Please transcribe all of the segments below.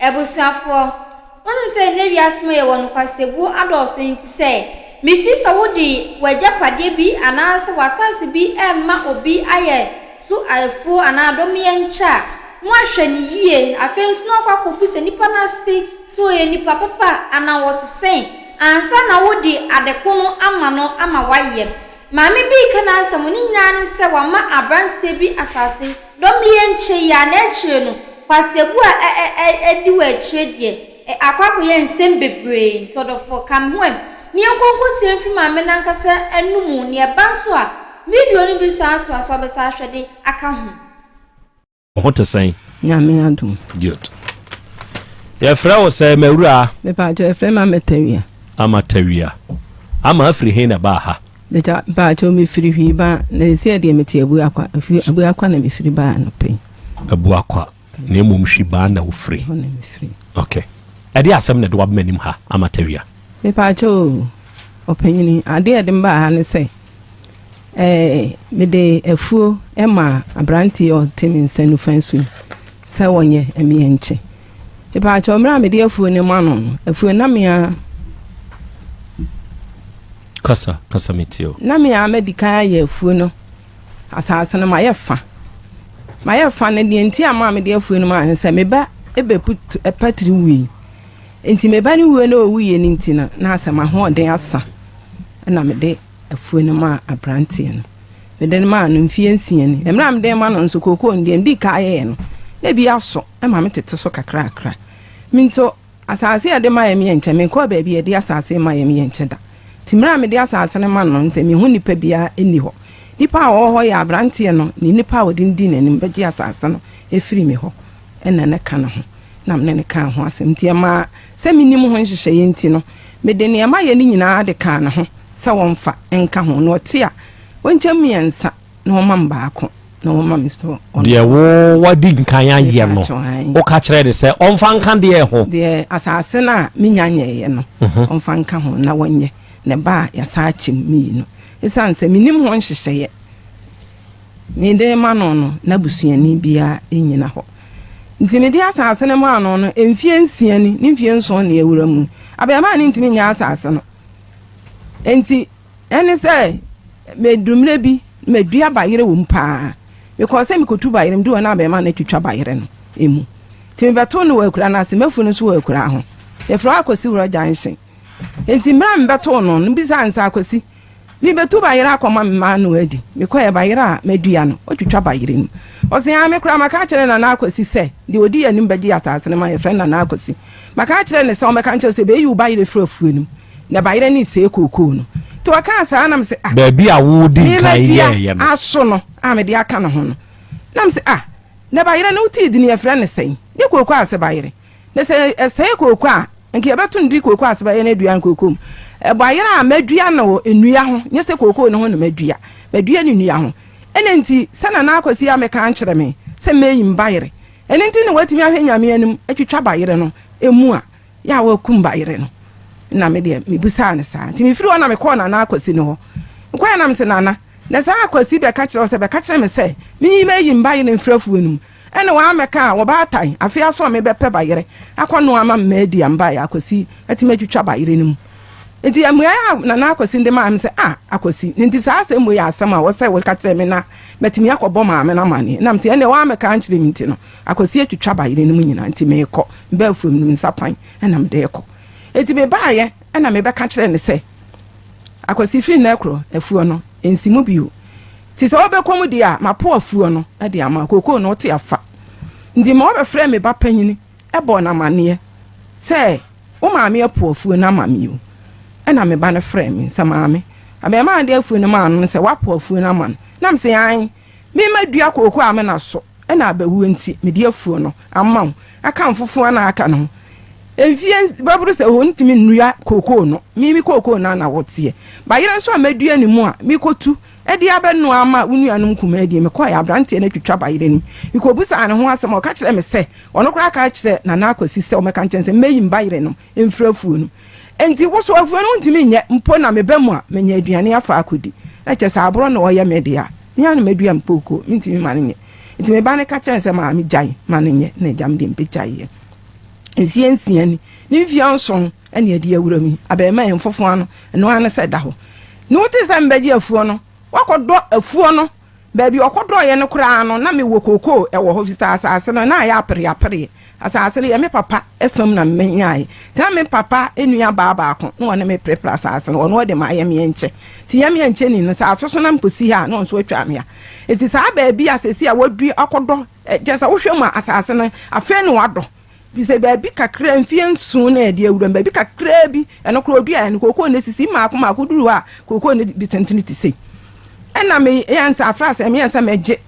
Abusuafoɔ, monim sɛ nnɛ wiase mu yɛwɔ nokwasɛbuo adɔɔso nti sɛ mefi sɛ wode w'agyapadeɛ bi anaasɛ w'asase bi rema obi ayɛ so afuo anaa dɔmeɛ nkyɛ a, na wahwɛ no yie. Afei nso na wakɔ akɔbisa nipa no ase sɛ ɔyɛ nipa papa anaa ɔte sɛn ansa na wode ade ko no ama no ama wayɛ. Maame bi reka n'asɛm, ne nyinaa ne sɛ wama aberanteɛ bi asase dɔm yɛ nkyɛ yi a n'akyire no kwaseabu a adi wɔ akyire deɛ akɔ akɔyɛ nsɛm bebree nti ɔdɔfoɔ ka me ho ɛ ne yɛnkɔ nkɔtie mfiri maame no ankasa anomu ne ɛba nso a video no bi san atoa so abɛsan ahwɛ de aka ho. Wo ho te sɛn? Nyame adom. Good. Yɛfrɛ wo sɛ mawura? Mepaakyɛ yɛfrɛ me Ama Tawia. Ama Tawia. Ama afiri he na ɛbaa ha? Mepaakyɛ mefiri Hwiiba na seesei deɛ mete Abuakwa. Abuakwa na mefiri baa anɔpa yi. Abuakwa na mmom Hwibaa na wofiri? Ɛhɔ na mefiri. Okay. Ɛde asɛm na ɛde waba m'anim ha Ama Tawia? Mepaakyɛ o, ɔpanyini, adeɛ a ɛde me baa ha ne sɛ Ɛɛ, mede afuo maa aberanteɛ a ɔte me nsa nifa so yi sɛ ɔnyɛ ɛmeɛ nkye. Mepaakyɛw, mmerɛ a mede afuo no ma no no, afuo na me ara. Kasa, kasa me tie o. Na me ara madi kan ayɛ afuo no, asase no mayɛ fa. Mayɛ fa no, deɛ nti a maa mede afuo no maa no sɛ me ba ɛbɛpu patiri wui. Nti me ba no wuo na ɔwuiɛ no nti no, na asɛ m'ahoɔden asa na mede afuo no maa aberanteɛ no. Mede no maa no mfeɛ nsia ni. Mmerɛ a mede rema no nso, kookoo no deɛ medii kan yɛeɛ no, na ebi aso ma metete so kakrakra. Me nso, asase a yɛde ma yɛn yɛ nkyɛ. Menkɔɔ baabi a yɛde asase ma yɛn yɛ nkyɛ da. Nti mmerɛ a mede asase no ma no no, sɛ mehu nnipa biara nni hɔ. Nnipa a wɔwɔ hɔ yɛ aberanteɛ no ne nnipa a wɔde no dii n'anim bɛgye asase no firii me hɔ na na ɛka ne ho. Na me ne no kaa ho asɛm. Nti ɛmaa sɛ mennim ho nhyehyɛeɛ nti no, mede nea mayɛ no nyinaa de kaa ne ho sɛ wɔmfa nka ho, na ɔte a, ɔnkyɛ mu mmiɛnsa na ɔmma me baako, na ɔmma me so ɔno. Deɛ wo wadi nkan ayɛ no, woka kyerɛɛ no sɛ ɔmfa nka deɛ ho? Deɛ asase no a menya nyɛeɛ no, ɔmfa nka ho na wɔnyɛ, na ɛba a, yɛasan akyɛ mu mmienu. Ɛsiane sɛ mennim ho nhyehyɛeɛ. Mede rema no no, n'abusuani biara nnyina hɔ. Nti mede asase no maa no no, mfeɛ nsia ni, ne mfeɛ nson na yɛawura mu. Abarimaa no ntumi nyɛ asase no. Nti ɛne sɛ meduru mmerɛ bi, madua bayerɛ wɔ mu paa. Mekɔɔ sɛ mekɔtu bayerɛ, meduru hɔ na abarimaa no atwitwa bayerɛ no mu. Nti mebɛtoo no wɔ akura no ase, m'afu no nso wɔ akura ho. Yɛfrɛ hɔ Akwasi Wura Junction. Nti mmerɛ a mebɛtoo no no, mebisaa no sɛ, Akwasi, Mebetu bayerɛ akɔma me mma ano adi. Mekɔɛ, bayerɛ a madua no, otwitwa bayerɛ no mu. Ɔse, Aa, me koraa maka akyerɛ Nana Akwasi sɛ, deɛ ɔdi yɛn anim bɛgye asaase no ma yɛfrɛ no Nana Akwasi. Maka akyerɛ no sɛ ɔmmɛka nkyerɛ wo sɛ bɛyi wo bayerɛ firi afuo no mu, na bayerɛ no resɛe kookoo no. Nti ɔkaa saa na mese, Ah, Baabi a wodi me nkan madua yɛeɛ no. aso no a mede aka ne ho no. Na mese, Ah, na bayerɛ no wotee dini yɛfrɛ no sɛn? Nyɛ kookoo ase bayerɛ. Na sɛ ɛsɛe kooko a, anka yɛbɛto no de kooko ase bɛyɛ no aduan kooko mu. Ɛbɔ ayerɛ a madua no wɔ nnua ho, nyɛ sɛ kooko no ho na madua. Madua no nnua ho. Ɛna nti, sɛ Nana Akwasi amɛka ankyerɛ me sɛ mɛyi me bayerɛ, ɛno nti na watumi ahwɛ Nyame anim atwitwa bayerɛ no mu a, yɛ a wakum bayerɛ no. Na me deɛ, mebisaa no saa. Nti mefiri hɔ na mekɔɔ Nana Akwasi no hɔ. Mekɔeɛ na mese, Nana, na saa Akwasi bɛka kyerɛ wo sɛ bɛka kyerɛ me sɛ menyi mɛyi me bayerɛ mfiri afuo no mu. Ɛna wɔammɛka a, wɔbaatan, afei aso a mebɛpɛ bayerɛ akɔnoa ama me mma adi a mebaeɛ Akwasi atumi atwitwa bayerɛ no mu. Nti mmuaeɛ a Nana Akwasi de maa me sɛ, Ah, Akwasi, nti saa asɛm wei yɛ asɛm a wɔsɛ woka kyerɛ me na matumi akɔbɔ maame no amanneɛ. Na mese, ɛnneɛ woammɛka ankyerɛ me nti no, Akwasi atwitwa bayerɛ no mu nyinaa nti merekɔ. Mebaa afuom no, me nsa pan na mede rekɔ. Nti mebaeɛ na mebɛka kyerɛɛ no sɛ, Akwasi, firi nnɛ rekorɔ, afuo no, ɛnsi mu bio. Nti sɛ wobɛkɔ mu deɛ a, mapo afuo no de ama wo, kookoo no wote afa. Nti ma wɔbɛfrɛɛ me ba panyini bɔɔ no amaneɛ sɛ, Wo maame apo afuo no ama me o. Ɛna me ba no frɛɛ me sɛ, Maame, abarimaa no de afuo no maa no no sɛ woapo afuo no ama no. Na mese, Aane, me madua kookoo a mena so na abawuo nti mede afuo no ama wo aka mfofoɔ a na aka no ho. Mfie bɛboro sɛ ɔntumi nnua kookoo no, me me kookoo no ara na woteɛ. Bayerɛ nso a madua ne mu a mekɔtu de abɛnoa ama wo nuanom nkumaa adi. Mekɔeɛ, aberanteɛ no atwitwa bayerɛ no mu. Mekɔbisaa ne ho asɛm a, ɔka kyerɛɛ me sɛ ɔno koraa ka kyerɛɛ Nana Akwasi sɛ ɔmmɛka nkyerɛ no sɛ mɛyi me bayerɛ no mfiri afuo no mu. Enti wo so afuo no wontumi nyɛ mpo na meba mu a manya aduane afa akɔdi. Na kyerɛ sɛ aborɔ na ɔyɛ me deɛ a, me ara na madua me kookoo, mentumi mma no nyɛ. Enti me ba no ka kyerɛɛ no sɛ, Maame gyae ma no nyɛ, na agya me deɛ mebɛgyaeɛ. Mfeɛ nsia ni, ne mfeɛ nson ɛne yɛde awura mu yi. Abarimaa yi mfofoa no, ɛno ara ne sɛ ɛda hɔ. Ne wotee sɛ mebɛgye afuo no, wakɔdɔ afuo no. Baabi a ɔkɔdɔeɛ no koraa no, na mewɔ kookoo wɔ hɔ, ɛfiri sɛ asase no, na ayɛ apereapereɛ. Asase no yɛ me papa fam na menyaeɛ. Nti na me papa nuabaa baako na ɔne me perepere asase no, ɔno ɔde ma ayɛmeɛnkyɛ. Nti yɛmeɛnkyɛ ni no, sɛ afe so na mekɔsi ha a, na ɔno nso atwa me ha. Nti saa baabi a seesei a wadua akɔdɔ, kyerɛ sɛ wohwɛ mu a, asase no, afei na wadɔ. Fi sɛ baabi kakraa, mfeɛ nson na yɛde awura mu, baabi kakraa bi, ɛno koraa ɔduaeɛ no, kookoo no sisi mmaako mmaako duru hɔ a, kookoo no bi tentene te sei. Ɛna meyɛ nsa afra sɛ meyɛ sɛ mɛgye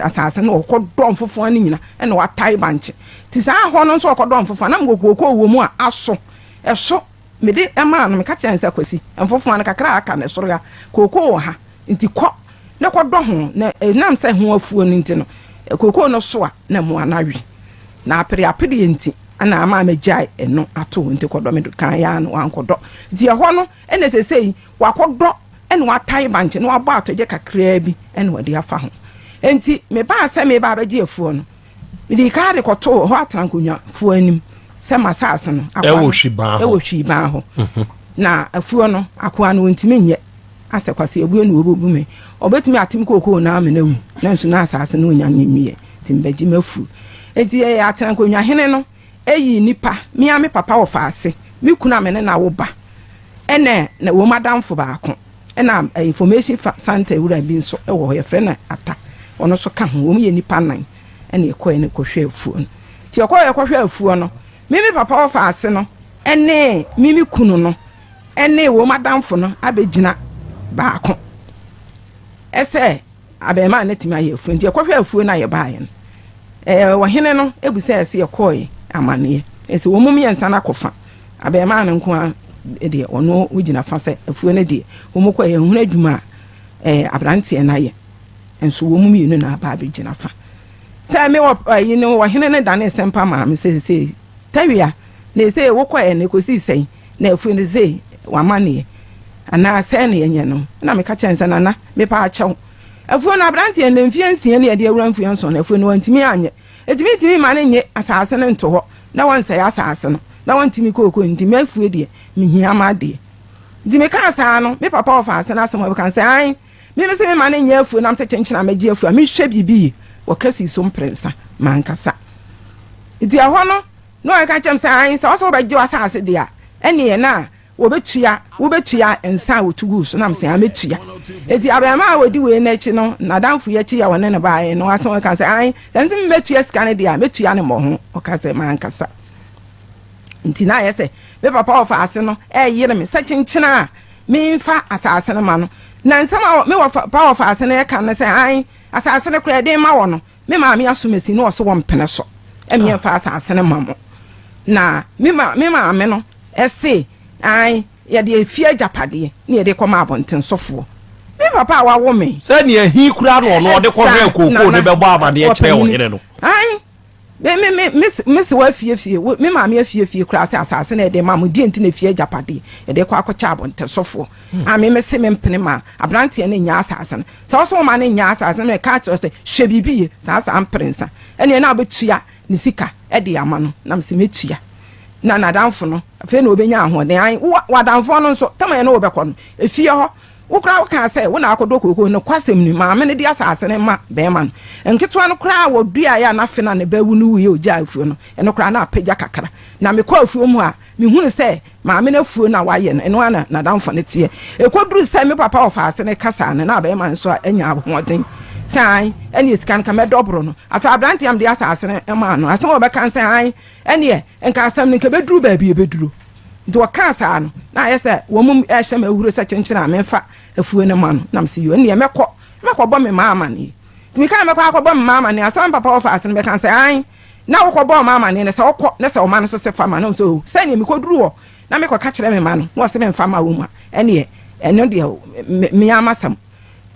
asase no, ɔkɔdɔ mfofoa no nyina, ɛna watae bankye. Nti saa hɔ no nso ɔkɔdɔ mfofoa, na mewɔ kookoo wɔ mu a aso, ɛso, mede maa no, meka kyerɛɛ no sɛ Kwasi, mfofoa no kakra a aka no ɛsoro ha, kookoo wɔ ha, Nti kɔ na kɔdɔ ho, na ɛnam sɛ ho afuo no nti no, kookoo no so a na mmoa no awe. Na apereapereɛ nti na ama magyae ɛno ato hɔ, nti kɔdɔ. Me kan yɛ ara no wankɔdɔ. Nti ɛhɔ no na seesei wakɔdɔ na watae bankye na wabɔ atɔgye kakraa bi na ɔde afa ho. Nti mebaa sɛ mereba abɛgye afuo no, Medii kan de kɔtoo hɔ atenankonnwafoɔ anim sɛ m'asase no akoa no ɛwɔ Hwiban hɔ. Mhm. Na afuo no akoa no wɔntumi nyɛ asɛ kwasi abue na wɔbɛbu me. Ɔbɛtumi atem kookoo no ama no awu nanso na asase no ɔnya nyɛ nwieɛ nti mebɛgye m'afuo. Nti ɛyɛ atenankonnwa hene no ɛyii nipa, me ara me papa wɔfaase, me kunu a me ne no awo ba ɛna na wɔn adamfo baako. Ɛna information centre wura bi nso wɔ hɔ, yɛfrɛ no Ata, ɔno nso ka ho. Wɔn yɛ nnipa nnan ɛna yɛkɔɛ no kɔhwɛ afuo no. Nti yɛkɔɛ kɔhwɛ afuo no, me me papa wɔfa ase no ɛne me me kunu no ɛne wɔn adamfo no abɛgyina baako ɛsɛ Abarimaa no atumi ayɛ afuo nti yɛkɔhwɛ afuo no a yɛbaeɛ no, ɛɛ ɔhene no bisaeɛ sɛ yɛkɔɔe amaneɛ. Ɛsɛ wɔn mu mmiɛnsa no akɔfa. Abarimaa no nko ara deɛ ɔno wogyina fa sɛ afuo no deɛ wɔn kɔɛ yɛnhunu adwuma a ɛɛ aberanteɛ no ayɛ. Nso wɔn mu mmienu na aba abɛgyina fa. Sɛ me wɔ ɛyi no ɔhene no dane sɛmpa maa me sɛ sɛ tawia na ɛsɛ wokɔɛ no ɛkɔsii sɛn Na afei no dze w'amanneɛ, anaa sɛɛ na yɛnyɛ no. Ɛna meka kyerɛɛ no sɛ, Nana, mepa akyɛw. Afuo no, aberanteɛ no, mfeɛ nsia ni a yɛde awura mfeɛ nson no, afuo no wantumi anyɛ. Enti mentumi mma no nnye asaase no nto hɔ na wɔnsɛe asaase no, na wɔntumi kookoo no, nti m'afuo deɛ, mehia m'adeɛ. Nti mekaa saa no, me papa ɔfaase no asɛm a ɔbɛka no sɛ, Ae, me mese memma no nyɛ afuo na mese kyenkyen a mɛgye afuo a, mehwɛ biribi yie. Wɔka sii so mprɛnsa, mankasa. Nti ɛhɔ no, Na ɔka kyerɛɛ me sɛ, Aane, sɛ wo sɛ wobɛgye w'asase deɛ a, ɛnneɛ na wɔbɛtua, wobɛtua nsa a wɔtu guu so. Na mese, Aane, mɛtua. Enti abarimaa a ɔdi wei no akyi no, n'adamfo yi akyi a ɔne no baeɛ no, asan ɔka sɛ, Aane, sɛ mese mɛtua sika no deɛ a, mɛtua no mmɔho. Ɔka sɛ, Mankasa. Nti na ayɛ sɛ me papa wɔfaase no reyere me sɛ kyenkyena a memfa asase no ma no. Na nsɛm a me papa wɔfaase no reka no sɛ, Aane, asase no koraa ɛden ma wɔ no. Me maame asomasi no ɔse wɔmpene so ɛmeɛ mfa asase no ma mo na me ma me maame no ɛse ae yɛde efie agyapadeɛ ne yɛde kɔma abɔntensɔfoɔ me papa a wawo me. Sɛ nea ɛhe koraa na ɔno ɔde kɔhwɛɛ kookoo no bɛbɔ amaneɛ kyerɛɛ ɔhene no. Ae me me me me me se wafiefie me maame afiefie koraa sɛ asase no yɛde ma mo deɛ nti na efie agyapadeɛ yɛde kɔ akɔkyɛ abɔntensɔfoɔ a me me se mempene ma aberanteɛ no nnya asase no. Sɛ wo so woma no nnya asase no, meka akyerɛ wo sɛ, hwɛ biribi ye, saa saa mprɛnsa, ɛnneɛ na wobɛtua ne sika de ama no. Na mese, mɛtua. Na n'adamfo no, afei na ɔbɛnya ahoɔden. Ae, wo, w'adamfoɔ no nso, tam a yɛne wo bɛkɔ no, efie hɔ, wo koraa wokaa sɛ wo na akɔdɔ kooko. Nokwasɛm ni, maame no de asase no ma barima no. Nketewa no koraa a wɔduaeɛ a n'afe no a ne ba wu no wuiɛ a ɔgyaa afuo no, ɛno koraa na apagya kakra. Na mekɔɔ afuo mu hɔ a, Mehunu sɛ maame no afuo no a wayɛ no, ɛno ara na n'adamfo no teɛ. Ɛkɔduruu sɛ me papa wɔfaase no kasaa no, na abarima no nso anya ahoɔden sɛ ae, ɛnneɛ sika no nka mɛdɔboro no. Afei aberanteɛ a mede asase no maa no, asɛm a ɔbɛka ne sɛ ae, ɛnneɛ nka asɛm no nka ɛbɛduru baabi a ɛbɛduru. Nti wɔkaa saa no, na ayɛ sɛ wɔn rehyɛ me ahuro sɛ kyenkyene a memfa afuo no ma no. Na mese yoo, ɛnneɛ mɛkɔ mɛkɔbɔ me mma amaneɛ. Nti mekaa mɛkɔ akɔbɔ me mma amaneɛ, asɛm a me papa wɔfaase no bɛka ne sɛ ae, Na wokɔbɔɔ me amanneɛ no, sɛ wokɔ na sɛ wo mma no nso se fa ma no, sɛ o, sɛdeɛ mekɔduru hɔ na mekɔka kyerɛ me mma no, na wɔse memfa mma wɔn a, ɛnneɛ ɛno deɛ me ara m'asɛm.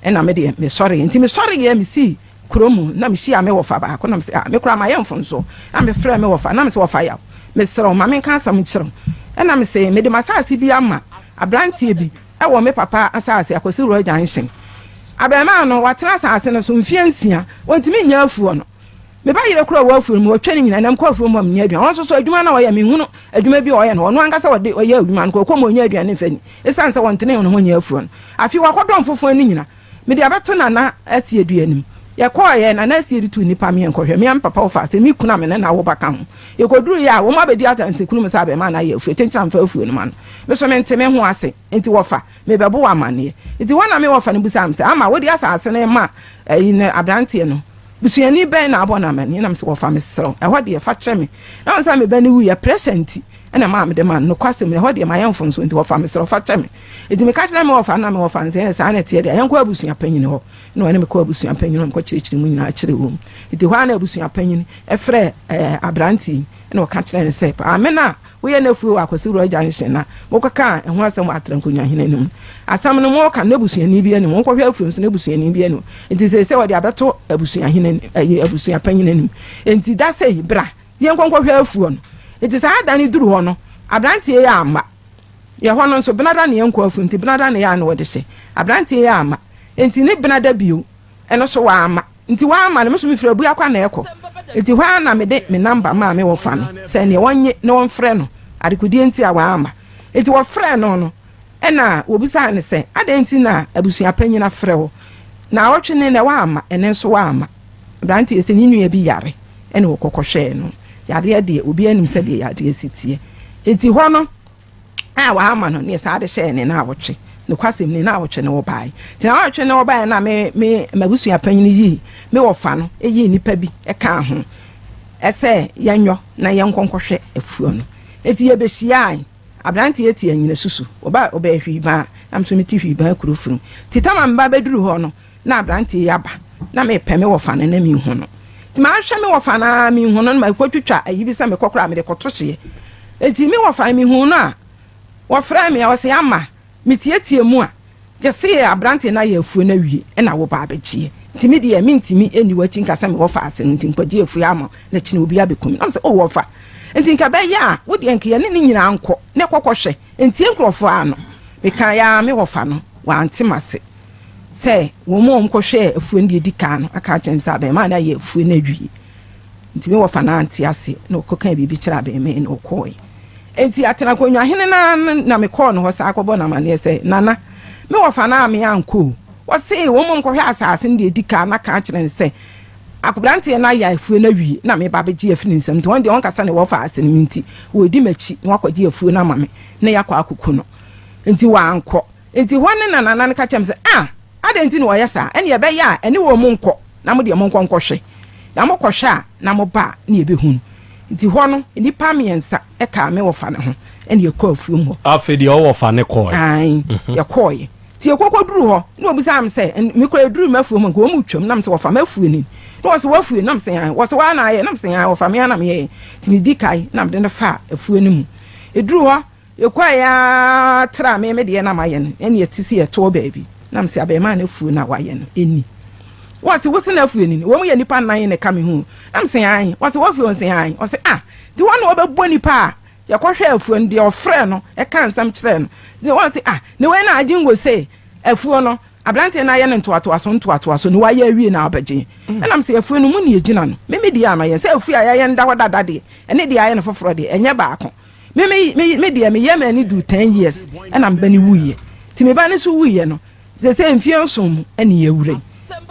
Ɛnna me deɛ mesɔreeɛ. Nti mesɔreeɛ mesii kuro mu na mehyiaa me wɔfa baako na mese, ah, me koraa mayɛ mfomsoɔ. Na mefrɛɛ me wɔfa na mese, wɔfa Yaw, mesrɛ wo ma menka asɛm nkyerɛ wo. Ɛnna mese, mede m'asase bi ama aberanteɛ bi wɔ me papa asase Akwasi Royal Junction. Abarimaa no, watena asase no so mfeɛ nsia, ɔntumi nyɛ afuo no. Me ba yerɛ koraa ɔwɔ afuo no mu, wɔtwa ne nyinaa, na mekɔ afuo mu a mennya aduane. Ɔno nso so adwuma no a ɔyɛ, menhunu adwuma bi a ɔyɛ no. Ɔno ankasa ɔde ɔyɛ adwuma no, kɔkɔ mu ɔnya aduane mfa nni. Ɛsiane sɛ wɔntene ne ho nyɛ afuo no. Afei wakɔdɔ mfofoɔ no nyina. Mede abɛto Nana Asiedu anim. Yɛkɔeɛ, Nana Asiedu tuu nnipa me yɛnkɔhwɛ. Me a me papa wɔfa ase, me kunu a me ne no awo ba ka ho. Yɛkɔduruiɛ a, wɔn abɛdi adansekunu mu sɛ abarimaa no ayɛ afuo, kyenkyena mfa afuo no ma no. Me nso mente me ho ase, enti wɔfa, mebɛbo wo amanneɛ. Enti hɔ na me wɔfa no bisaa me sɛ, Ama, wode asase no rema ayi no, aberanteɛ no? Busuani bɛn na abɔ no amanneɛ? Na mese, Wɔfa, mesrɛ wo, ɛhɔ deɛ, fa kyɛ me. Na wɔn sɛ me ba no wuiɛ, pressure nti na ɛmaa mede maa no. Nokwasɛm ni, ɛhɔ deɛ, mayɛ mfomsoɔ, enti wɔfa, mesrɛ wo, fa kyɛ me. Enti meka kyerɛɛ me wɔfa no, na me wɔfa no sɛ, Ɛɛ, saa na ɛteɛ deɛ, yɛnkɔ abusua panyin hɔ. Na ɔne me kɔɔ abusua panyin hɔ, mekɔkyerɛkyerɛ mu nyinaa kyerɛɛ wɔn. Enti hɔ ara na abusua panyin frɛɛ ɛɛ aberante yi, na ɔka kyerɛɛ no sɛ, Maame no a Woyɛ n'afuo wɔ Akwasi Royal Junction na mokɔkaa ɛho asɛm wɔ Atra Nkonwahene anim no. Asɛm no moka no n'abusuani bi anim, monkɔhwɛ afuo nso n'abusuani bi anim. Nti seesei wɔde abɛto abusuahene ɛyi abusuapanyin anim. Nti da sei bra yɛnkɔ nkɔhwɛ afuo no. Nti saa da no duru hɔ no aberanteɛ yi amma. Yɛ hɔ no nso benada na yɛnkɔ afuo nti benada na yɛ a na wɔde hyɛ. Aberanteɛ yi amma. Nti ne benada bio ɛno so wamma. Nti wamma no, me nso mefiri Abuakwa na ɛkɔ. Nti hɔ ara na mede me number maa me wɔfa no sɛ neɛ ɔnnye na ɔmfrɛ no, adekodeɛ nti a wamma. Nti wɔfrɛɛ no no, ɛna wɔbisaa no sɛ, adɛn nti na abusua panyin afrɛ wo naawɔtwe ne nnɛ wamma, ɛnnɛ nso wamma. Aberanteɛ yi sɛ ne nua bi yare ɛna ɔkɔ kɔhwɛɛ no. Yareɛ deɛ, obiara nim sɛdeɛ yareɛ si teɛ. Nti hɔ no, a wama no ne saa de hyɛɛ ne naawɔtwe. Nokwasɛm ni, naawɔtwe no wɔbae. Nti naawɔtwe no wɔbae na me me m'abusua panyin yii me wɔfa no yii nipa bi kaa ho sɛ yɛnyɔ na yɛnkɔ nkɔhwɛ afuo no. Nti yɛbɛhyiae. Aberante yi te anyina susu. Ɔba ɔbɛɛ Hwiibaa na me nso mete Hwiibaa kuro funu. Nti tam a meba bɛduru hɔ no na aberanteɛ yi aba na mepɛ me wɔfa no na menhu no. Nti mahwɛ me wɔfa no ara menhu no na makɔtwitwa ayi bi sɛ mekɔ koraa mede kɔto hyeɛ. Nti me wɔfa no mehu no a wɔfrɛ me a ɔse ama metietie mu a yɛse aberanteɛ no ayɛ afuo no awie ɛna wo ba abɛgyeɛ. Nti me deɛ mentumi nni w'akyi nka sɛ me wɔfa ase no nti nkɔgye afuo ama na kyena obi abɛku me. Na mesɛ oh wɔfa nti nka ɛbɛyɛ a wo deɛ nka yɛne ne nyinaa nkɔ na ɛkɔkɔhwɛ ntie nkurɔfoɔ ano. Mekaeɛ ara me wɔfa no wante m'ase. sɛ wɔn a wɔkɔhwɛɛ afuo no deɛ ɛdi kan no aka akyerɛ me sɛ abarimaa no ayɛ afuo no awie. Nti me wɔfa no ante ase na ɔkɔkaa biribi kyerɛ abarimaa no ɔkɔɔe. Nti Atenankonnwahene no ara na mekɔɔ no hɔ saa kɔbɔ no amanneɛ sɛ, Nana, me wɔfa no a me ankɔ o. Wɔse wɔn a wɔkɔhwɛ asase no deɛ ɛdi kan no aka akyerɛ no sɛ aberanteɛ no ayɛ afuo no awie na meba abɛgye afiri ne nsam. Nti wɔn deɛ wɔnkasa ne wɔfa ase no me nti wɔredi m'akyi na wɔakɔgye afuo no ama me na yɛakɔ akɔku no. Nti wankɔ. Enti hɔ no na nana no ka kyerɛɛ me sɛ, Ah, adɛn nti na wɔyɛ saa? Ɛnneɛ ɛbɛyɛ a ɛne wɔn nkɔ, na mo deɛ monkɔ nkɔhwɛ. Na mokɔhwɛ a, na moba a, na yɛbɛhunu. Enti hɔ no, nnipa mmiɛnsa kaa me wɔfa no ho, ɛnna yɛkɔɔ afuom hɔ. Afei deɛ ɔwɔfa no kɔeɛ. Aane, yɛkɔeɛ. Nti yɛkɔkɔduruu hɔ, na wɔbisaa me sɛ, me koraa yɛduruu m'afuom hɔ, nka wɔn retwam, na mese, wɔfa m'afuo ni. Na wɔse, w'afuo ni? Na mese, aane. Wɔse, woa na ayɛ? Na mese, aane, wɔfa me ara na meyɛeɛ. Nti medi kan na mede no faa afuo no mu. Ɛduruu hɔ, Yɛkɔe ara traa me me deɛ na mayɛ no ɛne ɛte sɛ yɛtoɔ baabi na mese abarimaa no afuo no a wayɛ no ɛni. Wɔse wose n'afuo ni wɔn yɛ nipa nnan na ɛka me ho na mese ae wɔse w'afuo mese ae ɔse ah nti wɔn na wɔbɛbɔ nipa a yɛkɔhwɛ afuo no deɛ ɔfrɛ no ɛka nsɛm kyerɛ no wɔse ah ne wei na agye ngo se afuo no aberanteɛ no ayɛ no ntoatoaso ntoatoaso na wayɛ awie na abɛgye ɛna mese afuo no mu ne ɛgyina no me me deɛ ama yɛn sɛ afuo a yɛayɛ nda hɔ dada deɛ ɛne deɛ ayɛ no foforɔ deɛ ɛnyɛ baako. Me me me me deɛ meyɛ m'ani du ten years ɛna me ba no wuiɛ nti me ba no nso wuiɛ no sese mfie nson mu ɛne yɛwura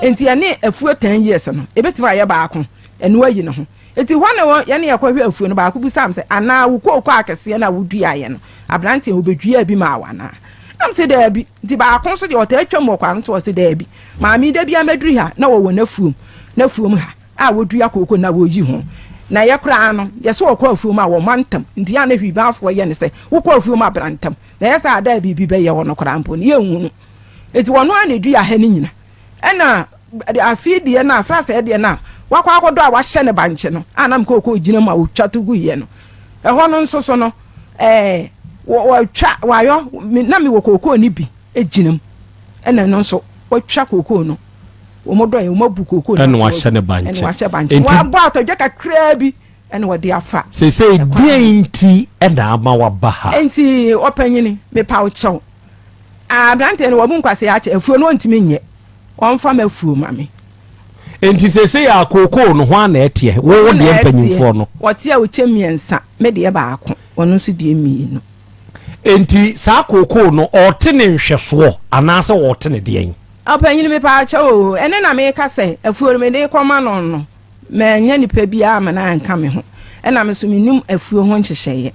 yi nti ɛne afuo ten years no ebetumi ayɛ baako ɛno ayi ne ho nti hɔ ne yɛne yɛkɔhwɛ afuo no baako bisa m sɛ anaa wo kooko akɛseɛ no a woduaeɛ no aberanteɛ wobɛduaa bi maa wo anaa nam sɛ daabi nti baako nso deɛ ɔtaa twam wɔ kwan to ɔsɛ daabi maame da bi amaduru ha na wɔwɔ n'afuom n'afuom ha a wɔdua kooko na wɔyi ho. Na yɛ koraa no, yɛ sɛ wɔkɔ afuom a wɔma ntam. Nti yɛ a na Hwiibanfoɔ yɛ no sɛ, wokɔ afuom a bra ntam. Na ɛyɛ sɛ ada a biribi bɛyɛ hɔ no koraa mpo no, yɛnhu no. Nti wɔno ara na ɛdua ha no nyina. Ɛna afei deɛ no a, frasɛɛ deɛ no a, wakɔ akɔdɔ a wahyɛ no bankye no, a na me kooko gyina mu a wɔtwa to guiɛ no, ɛhɔ no nso so no, ɛɛ, wɔtwa, wɔayɔ, na mewɔ kooko no bi gyina mu. Ɛna ɛno nso, wɔatwa kooko no. Wɔn dɔ yɛ, wɔn abu kooko na ɛna wahyɛ ne bankye. Ɛna wahyɛ bankye. Wɔn abɔ atɔdwa kakraa bi ɛna wɔde afa. Sese deɛ nti ɛna ama waba ha. Nti ɔpanyini mepa wo kyɛw. Aberanteɛ no wɔbu nkwasea akyɛ afuo no ɔntumi nyɛ. Ɔnfa m'afuo ma me. Enti seesei a kookoo no, hwan na ɛteɛ? Wo wo deɛ mpanyimfoɔ no. Wɔte a wɔkyɛ mmiɛnsa, me deɛ baako, ɔno nso deɛ mmienu. Enti saa kookoo no, ɔrete ne nhwɛsoɔ anaasɛ ɔrete ne deɛn? Ɔpanyin mepaakyɛw oo, ɛno na meka sɛ afuo no mede rekɔma no no, mannya nipa biara amma no anka me ho, ɛna me nso mennim afuo ho nhyehyɛeɛ.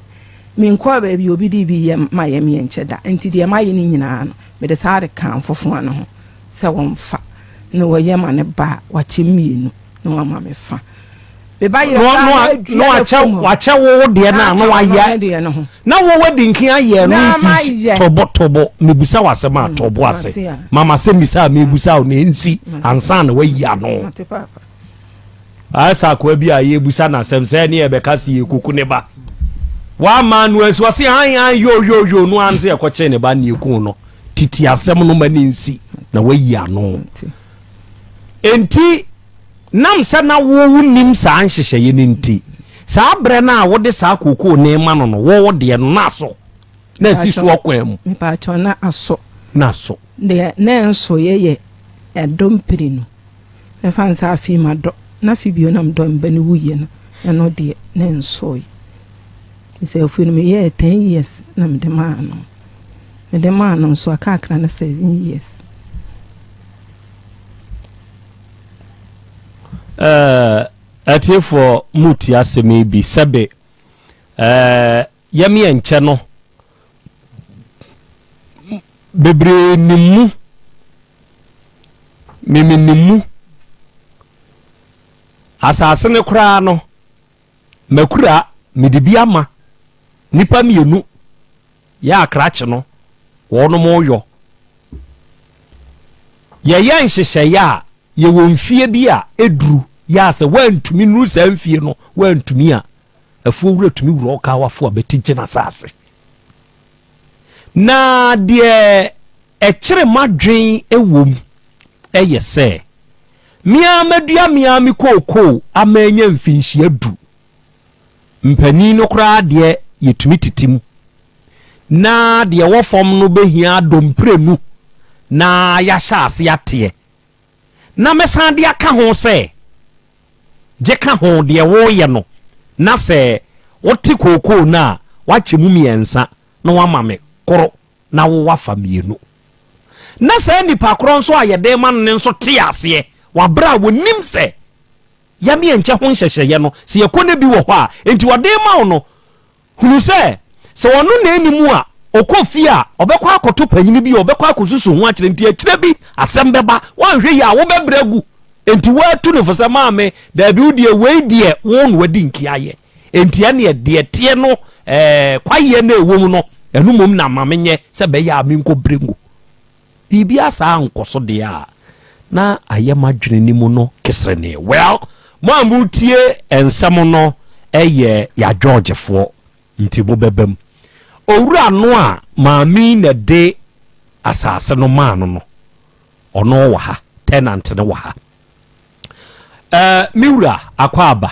Menkɔɔ baabi a obi de bi yɛ ma yɛ me nkyɛ da, nti deɛ mayɛ no nyinaa no, mede saa de kaa mfofowa no ho sɛ wɔmfa na wɔyɛ ma no ba a, wakyɛ mmienu na wama me fa. Me ba yerɛ koraa na adua na wakyɛ wakyɛ wo deɛ no a na wayɛ na wo wadi nken ayɛ no mfi tɔbɔ tɔbɔ mebusa w'asɛm a tɔbɔ ase mama sɛ misa a mebusa wo na ɛnsi ansa na wayi ano. Ayɛ sɛ akoa bi a yɛbusa no asɛm sɛ ɛne yɛbɛka se yɛkɔku ne ba. Wama no ansi ɔse an an yo yo yo no an sɛ yɛkɔkyee ne ba ne yɛku no. Titi asɛm no ma ne nsi na wayi ano. Enti nam sɛ na wo wonim saa nhyehyɛeɛ no nti, saa berɛ no a wode saa kookoo no ma no no, wo deɛ no na aso. Na asi soɔ kwan mu. Mepaakyɛw na aso. Na aso. Deɛ na ɛnsoeɛ yɛ ɛdɔ mpire no. Mɛfa no sɛ afei madɔ, na afei bio na medɔ me ba no wuiɛ no, ɛno deɛ na ɛnsɔe. Sɛ afei no meyɛɛ 10 years na mede maa no. Mede maa no nso aka akra no 7 years. Uh, atiefoɔ mu ti asɛm yi bi sɛbe uh, yɛmeɛ nkyɛ no bebree nim mu Me menim mu. Asase no koraa no, makura mede bi ama nnipa mmienu yɛ akrakye no, wɔnom yɔ. Yɛyɛ nhyehyɛeɛ a, yɛwɔ mfie bi a ɛduru yɛ a sɛ woantumi nuru saa mfie no, woantumi a, afuo wura tumi wura ɔkawafo a bɛti gye n'asase. Na deɛ ɛkyere m'adwen wom yɛ sɛ, me ara madua me ara me kookoo ama anya mfinhyia du. Mpanin no koraa deɛ yɛtumi tete mu. Na deɛ ɛwɔ fam no bɛhia adɔ mprenu na yɛahyɛ ase ateɛ. Na mɛsan de aka ho sɛ, gye ka ho deɛ woreyɛ no, na sɛ wote kookoo no a, woakyɛ mu mmiɛnsa na woama me koro na wo wafa mmienu. Na saa nipa korɔ nso a yɛde rema no no nso te aseɛ wɔ berɛ a wɔnim sɛ yameɛ nkyɛ ho nhyɛhyɛeɛ no, sɛ yɛkɔ no bi wɔ hɔ a, enti wɔde rema wo no, hunu sɛ, sɛ ɔno na ɛnni mu a, ɔkɔ fie a, ɔbɛkɔ akɔto panyini bi a ɔbɛkɔ akɔsusu ho akyerɛ, nti akyire bi asɛm bɛba, woanhwɛ yie a wobɛbrɛ agu. Enti woatu no fo sɛ, maame, daabi wo deɛ wei deɛ wo na wadi nkia ayɛ. Enti ɛneɛ deɛ ɛteɛ no ɛɛ kwaeɛ no a ɛwɔ mu no, ɛno mmom na ma menyɛ sɛ ɛbɛyɛ a menkɔbrɛ ngu. Biribiara saa ankɔ so deɛ a, na ayɛ m'adwene no mu no keserenee. Well, mo a moretie nsɛm no yɛ yɛadwɔɔgyefoɔ, nti mobɛba mu. Owura no a maame yi na ɛde asase no maa no no, ɔno wɔ ha, tenant no wɔ ha. Eh, me wura akɔ aba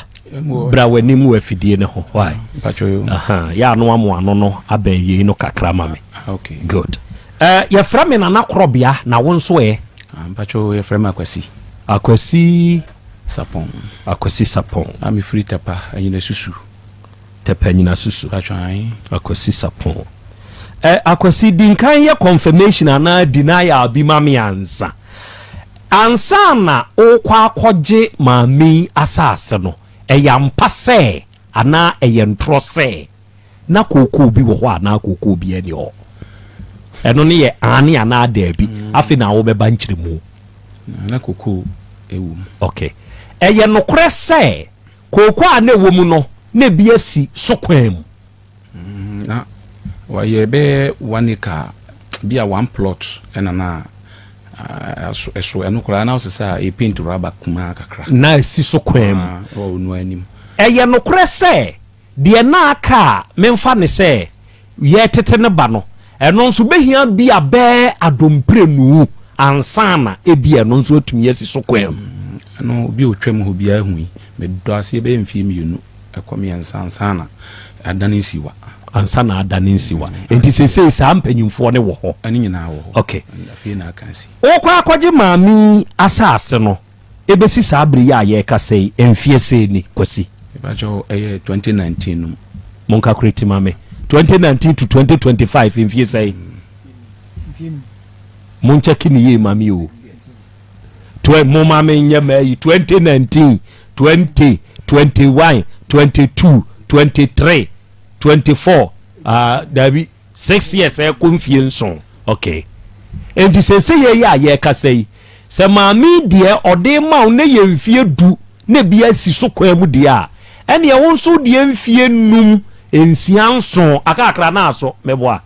bra w'anim wɔ afidie no ho why ah, yɛ ano amo ano no abɛn yei no kakra ma me ah, okay. good eh, yɛfrɛ me nana korɔbea na wo nso ɛ ah, mpatwo yɛfrɛ me akwasi akwasi sapɔn akwasi sapɔn a mefiri tɛpa anyina susu Tɛpɛ nyina susu. Akwasi Sapon. Eh, Akwasi, di nkan yɛ confirmation anaa denial bi ma me ansa. Ansa na wokɔ akɔgye maame yi asase no, ɛyɛ ampa sɛ anaa ɛyɛ ntorɔ sɛ na kookoo bi wɔ hɔ anaa kookoo bi ani hɔ? Ɛno ne yɛ aane anaa daabi. Mm. Afei na wobɛba nkyerɛmu. Na kookoo ɛwɔ mu. Okay. Ɛyɛ nokorɛ sɛ Kooko a na ɛwɔ mu no, na ebi asi so kwan mu. Na wɔyɛ bɛyɛ one acre bi a one plot ɛna na ɛso ɛno koraa na ɔsɛ sɛ paint rubber kumaa kakra. Na asi so kwan mu. Wɔ onua anim. Ɛyɛ nokorɛ sɛ deɛ na aka a memfa no sɛ yɛretete no ba no, ɛno nso bɛhia bi a bɛɛ adomprenu ansa na ebia ɛno nso atumi asi so kwan mu. Ɛno obi a ɔtwam hɔ biara hui. Medɔ aseɛ bɛyɛ mfeɛ mmienu ɛkɔ mmiɛnsa ansa na adane nsiwa. Ansa na adane nsiwa. Enti seesei saa mpanyimfoɔ no wɔ hɔ? Ɛne nyinaa wɔ hɔ. Okay. Afei na aka asi. Wokɔ akɔgye maame yi asase no. Ɛbɛsi saa bere yi a yɛrekasa yi, mfeɛ sɛn ni, Kwasi? Mepakyɛw, ɛyɛ 2019 no mu. Monkakureti ma me. 2019 to 2025, mfeɛ sɛn? Monkyɛke ne yie ma me o. Mo ma me nyɛ ma yi 2019, 20, 21, 22, 23, 24, ah, dabi, 6 years, ɛkɔ mfie 7. Okay, nti sɛsɛ yɛ yi a yɛrekasa yi, sɛ maame deɛ ɔde ma wo ne yɛ mfie 10 na bi asi so kwan mu deɛ a, ɛneɛ wo nso deɛ mfie 5, 6, 7 akakra na aso mɛboa.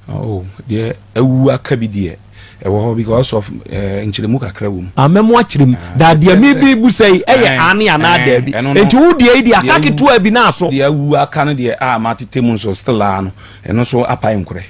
Oh, deɛ awu aka bi deɛ ɛwɔ hɔ because of nkyerɛmu kakra wɔ mu. Amɛmo akyerɛ mu dadeɛ mi bi bu sɛ yi ɛyɛ ane anaa daabi? Ɛno no. Nti wo deɛ yi deɛ aka Deɛ ketewa bi na aso. Deɛ awu aka no deɛ a matete mu nso still a no, ɛno nso apae nkorɛ.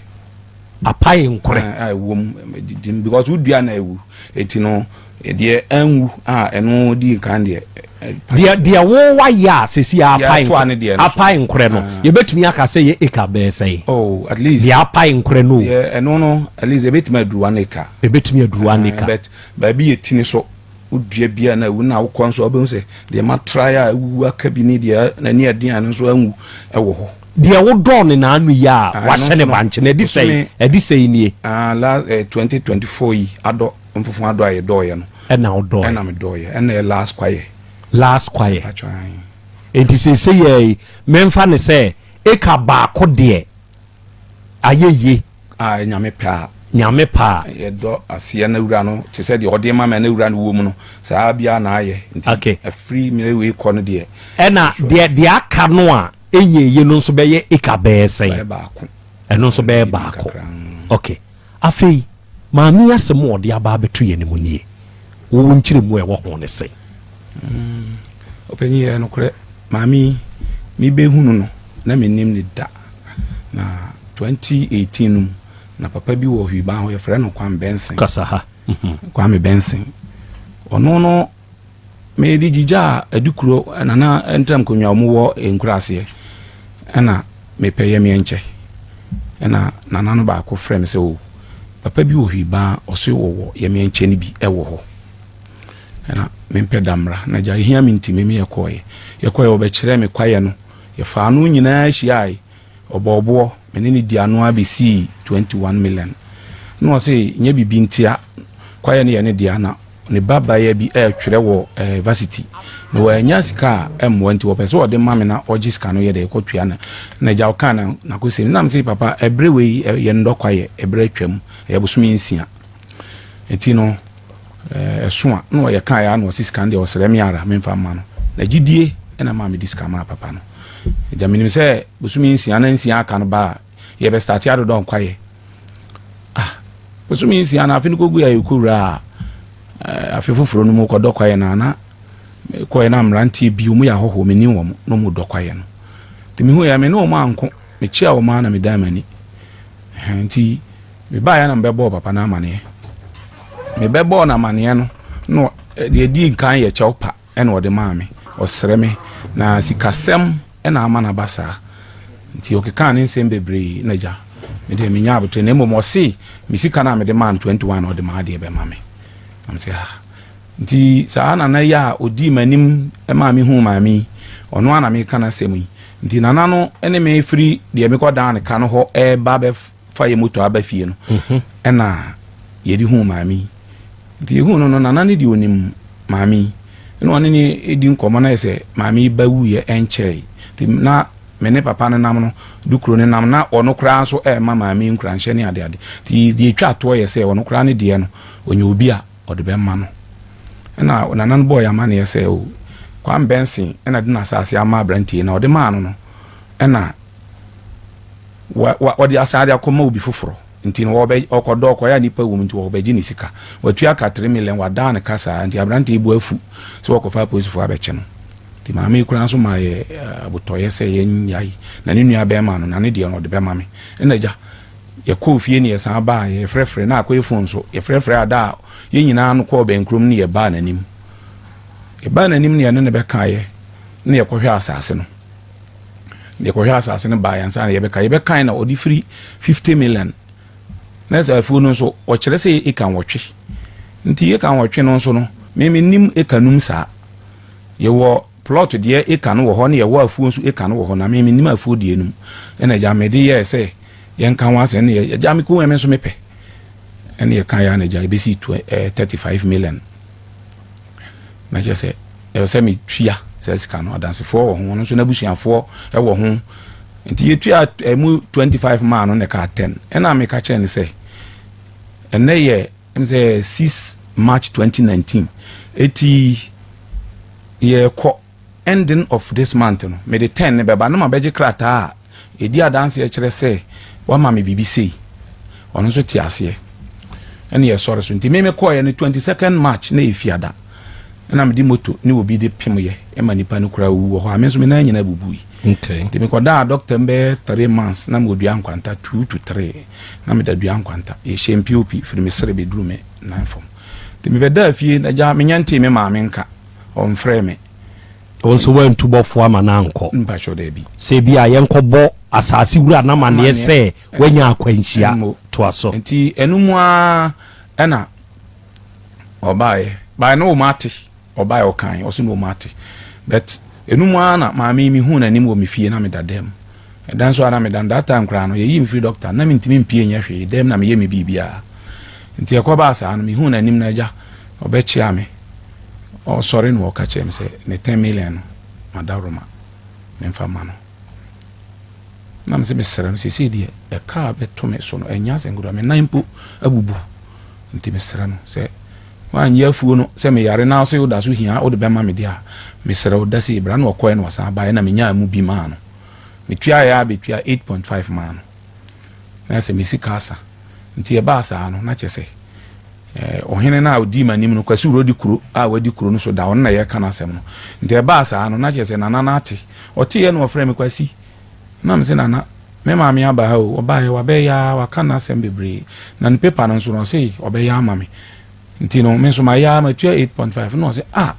Apae nkorɛ. A ɛwɔ mu didi because wodua na awu, eti no deɛ anwu a ɛno di nkan deɛ Deɛ wo wayɛ a sɛsi apae Deɛ atoa ne deɛ no so. Apae nkorɛ no, yɛbɛtumi aka sɛ yɛ eka bɛɛ sɛn? Oh, at least Deɛ apae nkorɛ no o. Deɛ ɛno no, at least ebɛtumi aduru 1 acre. Ɛbɛtumi aduru 1 acre. But baabi yɛ tini so wodua bia na awu na wokɔ nso a, wobɛhu sɛ deɛ matrae a awu aka bi ne deɛ n'ani ɛden a no nso anwu ɛwɔ hɔ. Deɛ wodɔɔ ne n'ano yi a Ah, wahyɛ ɛno ne nso no, bankye no ɛde sɛn? bosome- Ɛde sɛn nie? Ah, last 2024 yi adɔ mfofo adɔ a yɛdɔɔyɛ no. Ɛna wodɔɔ? Ɛna medɔɔyɛ, ɛna yɛ last kwaeɛ. Last kwaeɛ. Atwan. Nti sɛsɛ yɛ yi, memfa ne sɛ eka baako deɛ ayɛ yie. A Nyame pɛ a. Nyame paa. Yɛdɔ aseɛ no wura no te sɛ deɛ ɔde ma ma no wura no wɔ mu no saa bia na ayɛ nti afiri mmerɛ wei kɔ no deɛ. Ɛna deɛ aka no a ɛnyɛ yie no nso bɛyɛ eka bɛyɛ sɛn? Bɛyɛ baako. Ɛno nso bɛyɛ Ɛbi baako. kakra. Ok, afei maame yi asɛm a ɔde aba abɛto yɛn mu nie, wɔwɔ nkyerɛmu a ɛwɔ ho ne sɛn? Ɔpanyin, yɛ nokorɛ, maame yi mebɛhunu no na mennim ne da na 2018 no mu na papa bi wɔ Hwiban hɔ, yɛfrɛ no Kwame Benson. Kasa ha. Kwame Benson, ɔno no mede gyigya a Adukuro nana ntam nkonnwa ɔmo wɔ nkuraseɛ, ɛna mepɛ yɛ meɛnkyɛ, ɛna nana no baako frɛ me sɛ o, papa bi wɔ Hwiban, ɔso wɔwɔ yɛ meɛnkyɛ no bi ɛwɔ hɔ, ɛna mempɛ da mmra na gya ɛhia me, nti meme yɛkɔɔyɛ wɔbɛkyerɛ me kwaeɛ no, yɛfaa no nyinaa hyiae, ɔbɔɔboɔ mene ne di ano abɛsii 21 million, na ɔse nyɛ biribi ntia kwaeɛ no yɛ ne dea, na ne ba baeɛ bi ɛretwerɛ wɔ varsity na wɔanya sika a ɛmmoa, nti wɔpɛ sɛ ɔde ma me na ɔgye sika no yɛ dɛ ɛkɔtua na agya ɔka na nakɔsɛ no nam sɛ papa ɛberɛ wei yɛ ndɔ kwaeɛ, ɛberɛ atwam, ɛyɛ bosome 6, nti no ɛso a na ɔyɛ kaeɛ a na ɔse sika no deɛ ɔsrɛ me ara memfa mma no, na gyidie ɛna maa mede sika maa papa no. Agya menim sɛ bosome 6 na 6 aka no ba a yɛbɛ start adodɔ nkwaeɛ. Ah, bosome 6 na afe no kɔgu a yɛkɔwura a afe foforɔ no mu kɔdɔ kwaeɛ no ana kɔɛ na mmeranteɛ bi ɔmu yɛ ahɔhoɔ, menim wɔn na ɔmu dɔ kwaeɛ no, nti mehu yɛ me ne wɔn anko, mekyia wɔn a na medan m'ani. Nti mebaeɛ na mebɛbɔɔ papa no amanneɛ, mebɛbɔɔ no amanneɛ no na deɛ di nkan yɛ kyɛw pa ɛna ɔde maa me, ɔsrɛ me na sikasɛm ɛna ama no aba saa, nti ɔkekaa ne nsɛm bebree na gya medeɛ menya abotire, na mmom ɔse me sika no a mede maa no 21 na ɔde maa adeɛ bɛma me na mesɛ ah, nti saa nana yi a ɔdii m'anim maa mehu maame yi, ɔno a na meka no asɛm yi, nti nana no ne me firi deɛ mekɔdaa ne ka no hɔ ɛba bɛfa yɛ moto aba fie no ɛna yɛde hu maame yi, nti yɛhu no no, nana no deɛ ɔnim maame yi ɛna ɔne ne di nkɔmmɔ no yɛ sɛ maame yi ba wuyɛ ɛnkyɛe, nti na me ne papa no nam no dukuro no nam na ɔno koraa nso ɛɛma maame yi nkuranhyɛ ne adeade, nti deɛ ɛtwa atoɔ yɛ sɛ ɔno koraa ne deɛ no ɔnyɛ obi a ɔde bɛma no, ɛna nana no bɔɔ yɛ amanneɛ sɛ o Kwame Benson ɛna de n'asase ama aberanteɛ na ɔde maa no no ɛna wɔde asase akɔma obi foforɔ, nti no wɔbɛ ɔkɔdɔ ɔkɔyɛ a nipa wɔ mu, nti wɔbɛgye ne sika, watua ka 3 million, wadan ne ka saa, nti aberanteɛ bu afu sɛ wɔkɔfa apolisifoɔ abɛkye no, nti maame yi koraa nso maa yɛ abotɔyɛ sɛ yɛnyae na ne nua bɛrima no na ne deɛ no ɔde bɛma me, ɛna agya yɛkɔɔ fie ne yɛsan baa, yɛfrɛfrɛ na akɔyɛ phone so, yɛfrɛfrɛ ada a yɛn nyinaa no kɔɔ bɛnkurom ne yɛbaa n'anim, yɛbaa n'anim ne yɛne ne bɛkaeɛ ne yɛkɔhwɛ asase no, yɛkɔhwɛ asase no baa yɛn nsa na yɛbɛka na ɔde firi 50 million na sɛ afuo no nso ɔkyerɛ sɛ eka 8, nti eka 8 no nso no Me mennim eka num saa. Yɛwɔ plot deɛ eka no wɔ hɔ ne yɛwɔ afuo nso eka no wɔ hɔ na me mennim afuo deɛ num. Ɛna agya mede yɛɛ sɛ yɛnka ho asɛm ne agya me kɔn me nso mepɛ. Ɛne yɛka yɛ na agya ɛbɛsi 35 million. Na kyerɛ sɛ ɛwɔ sɛ metua saa sika no, adansefoɔ wɔ ho, ɔno nso n'abusuafoɔ wɔ ho. Nti yɛtua ɛmu 25 maa no na ɛkaa 10. Ɛna meka kyerɛ no sɛ ɛnɛ yɛ ɛm sɛ 6 March 2019, eti yɛkɔ ending of this month no, mede 10 ne bɛba na mabɛgye krataa a ɛdi adanseɛ kyerɛ sɛ wama me biribi sei. Ɔno nso te aseɛ ɛne yɛsɔre so. Nti meme kɔɔyɛ no 22nd March na yɛfiada, ɛna mede moto ne obi de pem yɛ ɛma nipa no koraa wu wɔ hɔ a, me nso me nan nyinaa bubui. Nti mekɔdaa doctor m bɛyɛ 3 months na mewɔ dua nkwanta 2 to 3 na meda dua nkwanta, yɛhyɛ pop firi me sere bɛduru me nan fam. Nti mebɛdaa fie na gya menya ntee me maame nka, ɔmfrɛ me. Wo nso woantu bɔfoɔ ama no ankɔ? Mpakyɛw, daabi. Sɛ bi a yɛnkɔbɔ asase wura no amanneɛ sɛ woanya akwanhyia. Ɛmmo. Toa so. Nti ɛno mu a ɛna ɔbaeɛ baeɛ na wɔn ate, ɔbaeɛ ɔkan ɔso na wɔn ate, but ɛno mu a na maame yi mehu n'anim wɔ me fie na meda dɛm. Ɛda nso a na meda no, that time koraa no yɛyi me firi doctor na mentumi mpie nyɛ hwee, dɛm na meyɛ me biribiara. Nti ɛkɔbaa saa no, mehu n'anim na agya ɔbɛkyea me, ɔsɔre na ɔka kyerɛ me sɛ ne 10 million no madaworoma memfa ma no. Na mesɛ mesrɛ no, seesei deɛ ɛka a bɛto me so no ɛnyɛ asɛm ketewa, me nan mpo abubu, nti mesrɛ no sɛ woanyɛ afuo no sɛ meyare na sɛ woda so hia wode bɛma me deɛ a, mesrɛ wo da sei bra. Na ɔkɔɛ na ɔsan baeɛ na menyaa mu bi maa no, metuaeɛ a bɛtua 8.5 maa no na sɛ mesi ka asa. Nti ɛbaa saa no na kyɛ sɛ ɔhene no a ɔdii m'anim no, Kwasi Wuro di kuro a wadi kuro no so da, ɔno na yɛka no asɛm no. Nti ɛbaa saa no na kyerɛ sɛ nana no ate, ɔteeɛ na ɔfrɛ me, Kwasi. Na me sɛ, Nana, me maame aba ha o. Ɔbaeɛ wabɛyɛ a waka n'asɛm bebree na ne paper no nso no ɔse ɔbɛyɛ ama me, nti no me nso mayɛ a matua 8.5. Na ɔse, ah,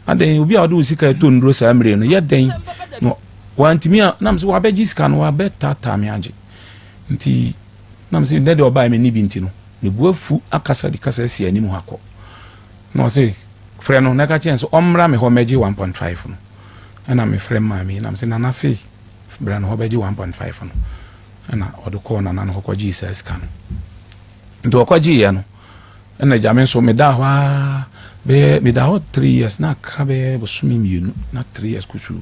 adɛn, obi a ɔde wo sika ɛtɔ nnuro saa mmerɛ no yɛ dɛn na wantumi a? Na me sɛ wabɛgye sika no, wabɛtaataa me agye. Nti na me sɛ nnɛ deɛ ɔbaeɛ m'ani bi nti no mebu afu akasa de kasa asi anim ha kɔ. Na ɔse frɛ no na ɛka kyerɛ sɛ ɔmmra me hɔ mɛgye 1.5 no. Ɛna mefrɛ maame na mesɛ nana se bra no hɔ bɛgye 1.5 no. Ɛna ɔde kɔɔ nana no hɔ kɔgyee saa sika no. Nti ɔkɔgyeeɛ no ɛna agya me nso meda hɔ a bɛyɛ, meda hɔ 3 years na aka bɛyɛ bosome 2 na 3 years kusuu.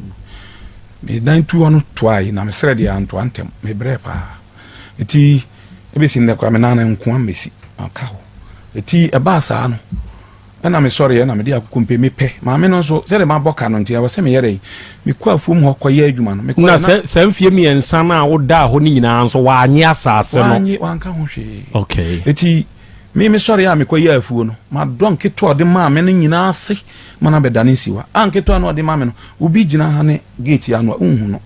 Medan tu hɔ no toae na mesrɛ deɛ antoa ntɛm, mebrɛ paa. Nti ebɛsi nnɛ koraa me nan nkoa mmɛsi aka hɔ. Nti ɛbaa saa no ɛna mesɔreɛ na mede akoko mpe mepɛ maame no nso sɛde mabɔ ka no, nti ɛwɔ sɛ meyɛ dɛn, mekɔ afuom hɔ kɔyɛ adwuma no. Na sɛ saa mfie 3 no a wodaa hɔ no nyinaa nso waanye asase no? Wanye, wanka ho hwee. Okay. Nti me mesɔre a mekɔyɛ afuo no, madɔ nketewa ɔde maa me no nyinaa ase ma no abɛdane nsiwa a nketewa no ɔde ma me no, obi gyina ha ne gate ano a wonhu no.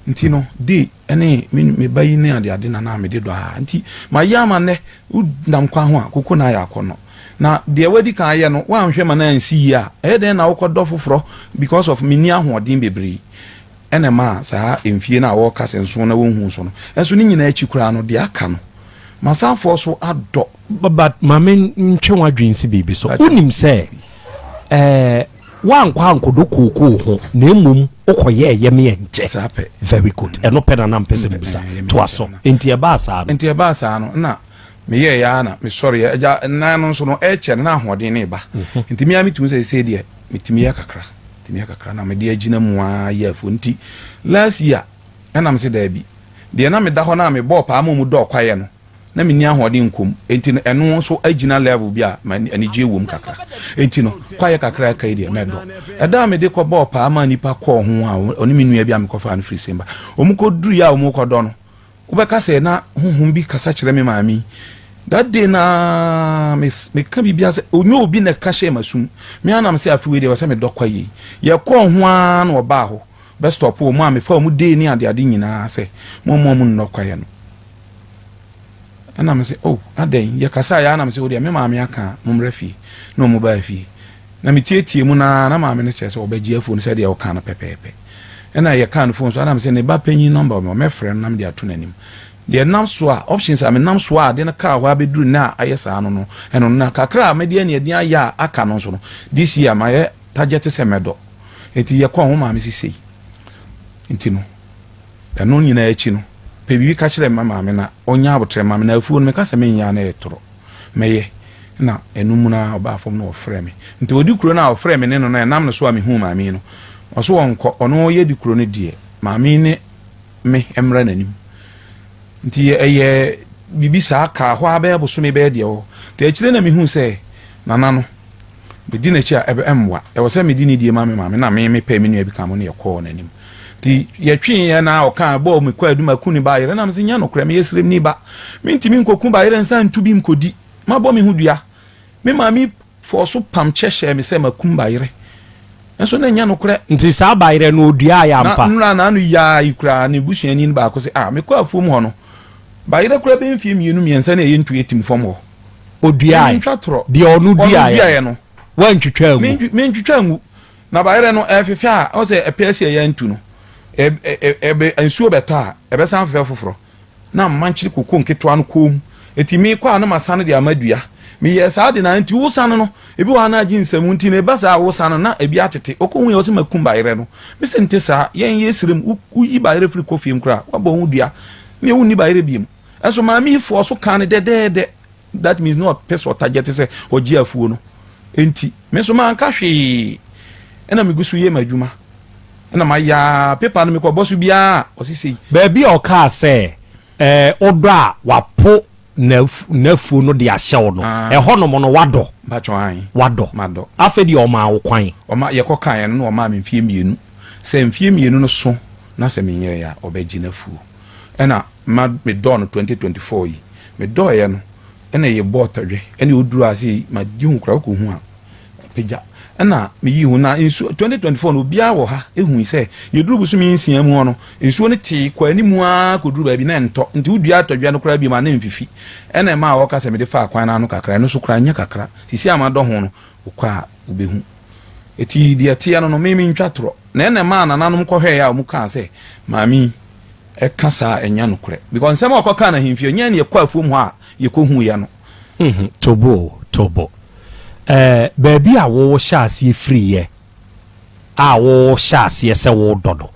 Nti no de ɛne me ba yi ne adeade na na mede dɔ a nti mayɛ ama nnɛ wonam kwan ho a koko na ayɛ akɔnnɔ. Na deɛ wadi kan ayɛ no woanhwɛ ma no ansi yie a, ɛyɛ dɛn na wokɔdɔ foforɔ? Because of menni ahoɔden bebree ɛna ma saa mfie no a wɔka sɛ nson na wɔnhu so no, ɛnso ne nyinaa akyi koraa no deɛ aka no masanfoɔ so adɔ. But maame, ntwe w'adwene si biribi so. Wonim sɛ woankɔ ankɔdɔ kookoo ho na mmom wokɔyɛ ɛyɛ me ɛnkyɛ. Saa pɛ. Very good, ɛno pɛ na na mpɛ sɛ mebisa. Toa so, nti ɛbaa saa no? Nti ɛbaa saa no na meyɛɛ ya na mesɔreɛ agya nan no nso no ɛkyɛ no na ahoɔden ne ba. Nti mea metumi sɛ sɛ deɛ metumi yɛ kakra, metumi yɛ kakra na mede agyina mu a yɛ afuo. Nti last year ɛnam sɛ daabi deɛ na meda hɔ no a mebɔɔ paa ma mu dɔɔ kwaeɛ no na menni ahoɔden nkom, nti no ɛno nso agyina level bi a anigye wɔ mu kakra. Nti no kwaeɛ kakra ɛka yi deɛ mɛdɔ. Ɛda a mede kɔbɔɔ paa ma nipa kɔɔ ho a ɔne me nua bi a mekɔfaa no firi Semba, ɔmu kɔduru a ɔmu kɔdɔ no, wobɛka sɛ na honhom bi kasa kyerɛ me maame yi that day na meka biribia sɛ ɔnyɛ obi na ɛka hyɛ masum me anam sɛ afei deɛ wɔ sɛ medɔ kwa yei. Yɛkɔɔ ho ara na ɔbaa hɔ bɛstop wɔ mu a mefa ɔmu dee ne adeade nyinaa sɛ mo mo ɔmu nnɔ kwaeɛ no. Ɛna me sɛ, oh, adɛn, yɛkasa yɛ anam sɛ wodeɛ me maame aka a mommra fie. Na ɔmu baa fie na metietie mu naa na maame no kyerɛ sɛ ɔbɛgye afuo no sɛdeɛ ɔka no pɛpɛɛpɛ. Ɛna yɛka no phone so anam sɛ ne ba panyin number ɔmɛfrɛ no na mede ato n'anim. Deɛ ɛnam so a, options a menam so a ade no kaa hɔ abɛduru nnɛ a ayɛ saa no no, ɛno no. Na kakra a mede aniɛden ayɛ a aka no nso no, this year mayɛ target sɛ mɛdɔ. Enti yɛkɔɔ ho maame se sei. Nti no, ɛno nyinaa akyi no, pɛ biribi ka kyerɛ me maame na ɔnya abotrɛ ma me. Na afuo no, meka sɛ menyɛ a na ɛyɛ torɔ. Mɛyɛ. Na ɛno mu no ara ɔbaa fam na ɔfrɛɛ me. Nti ɔdi kuro no a ɔfrɛɛ me ne no no, ɛnam no so a mehuu maame yi no, ɔse ɔnkɔ, ɔno ɔyɛ di kuro no deɛ, maame yi ne me mmra n'anim. Nti ɛyɛ biribi saa kaa hɔ ara bɛyɛ bosome bɛyɛ deɛ wɔ hɔ. Nti akyire na mehuu sɛ nana no, medi n'akyi a ɛmmoa. Ɛwɔ sɛ mede nidie ma me maame na me mepɛɛ me nua bi ka mo ne yɛkɔɔ n'anim. Nti yɛtweeɛ na ɔkaa bɔɔ me kwaadu maku ne ba yerɛ na mese nyɛ nokorɛ meyɛ sremni ba. Mentumi nkɔku ba yerɛ nsa ntu bi nkɔdi. Mabɔ me ho dua. Me maame fɔɔ so pam kyɛ hyɛɛ me sɛ makum bayerɛ. Nso na ɛnyɛ nokorɛ. Nti saa bayerɛ no ɔduaeɛ ampa? Na nnora n'ano yiaa yi koraa ne busuani no baako se, Ah, mekɔɔ afuom hɔ no, bayerɛ koraa bɛyɛ mfeɛ mmienu mmiɛnsa na ɛyɛ ntu atim fam hɔ. Ɔduaeɛ? Mentwa torɔ. Deɛ ɔno duaeɛ no, woantwitwa angu? Mentwitwa angu. Na bayerɛ no ɛrefefɛ a, ɔhu sɛ ɛpɛ asi ɛyɛ ntu no, ɛbɛ, nsuo bɛtɔ a, ɛbɛsan afefɛ foforɔ. Na mankyere koko nketewa no kɔn mu. Enti mekɔ a na masane de ama dua. Meyɛɛ saa de na enti wosane no, ebi wɔ hɔ a na agye nsam nti na ɛba saa a wosane no na ebi atete. Ɔkɔhui a ɔse makum bayerɛ no. Mese nte saa, yɛn yɛsrɛ mu, woyi bayerɛ firi kɔfie mu koraa a, woabɔ ho dua. Neɛ wonni bayerɛ biom. Nso maame yi fɔɔ so kaa no dɛdɛɛdɛ. That means na ɔpɛ sɛ ɔtarget sɛ ɔgye afuo no. Enti me nso manka hwee. Ɛna megu so yɛ m'adwuma. Ɛna mayɛ ara, paper no mekɔbɔ so biara a, ɔse sei. Baabi a ɔkaa sɛ ɛɛ wodɔ a wapo n'afuo no de ahyɛ wo no, ɛhɔnom no wadɔ? Mpakyɛw, ae. Wadɔ. Madɔ. Afei deɛ ɔmaa wo kwan? Ɔma, yɛkɔkaeɛ no na ɔmaa me mfeɛ mmienu. Sɛ mfeɛ mmienu no so na sɛ menyɛeɛ a, ɔbɛgye n'afuo. Ɛna ma medɔɔ no 2024 yi. Medɔeɛ no, ɛna yɛbɔɔ tɔdwe. Ɛna ɔduru ase yi, magye ho koraa, wokɔhu a, apagya. Ɛna meyii ho na nsuo 2024 no obiara wɔ ha ehui sɛ yɛduru bosome nsia mu hɔ no nsuo no tee kɔ anim ara kɔduru baabi na ɛntɔ nti wodua atɔdwa no koraa bio ma na ɛmfifi. Ɛna ɛmaa wɔka sɛ mede faa kwan no ano kakra, ɛno nso koraa nyɛ kakra. Sisi a madɔ ho no, wokɔ a wobɛhu. Eti deɛ ɛteɛ no no, me mentwa torɔ. Na ɛna ɛmaa nananom kɔhwɛeɛ a wɔkaa sɛ maame yi ɛka saa a ɛnyɛ nokorɛ because nsɛm a ɔkɔkaa no ahemfie ɛnyɛ ɛne ɛkɔ afuom hɔ a yɛkɔhuiɛ no. Mhm, tobo o, tobo. Eh, baabi a wo hyɛ aseɛ firiiɛ a wo hyɛ aseɛ sɛ wo dɔ no,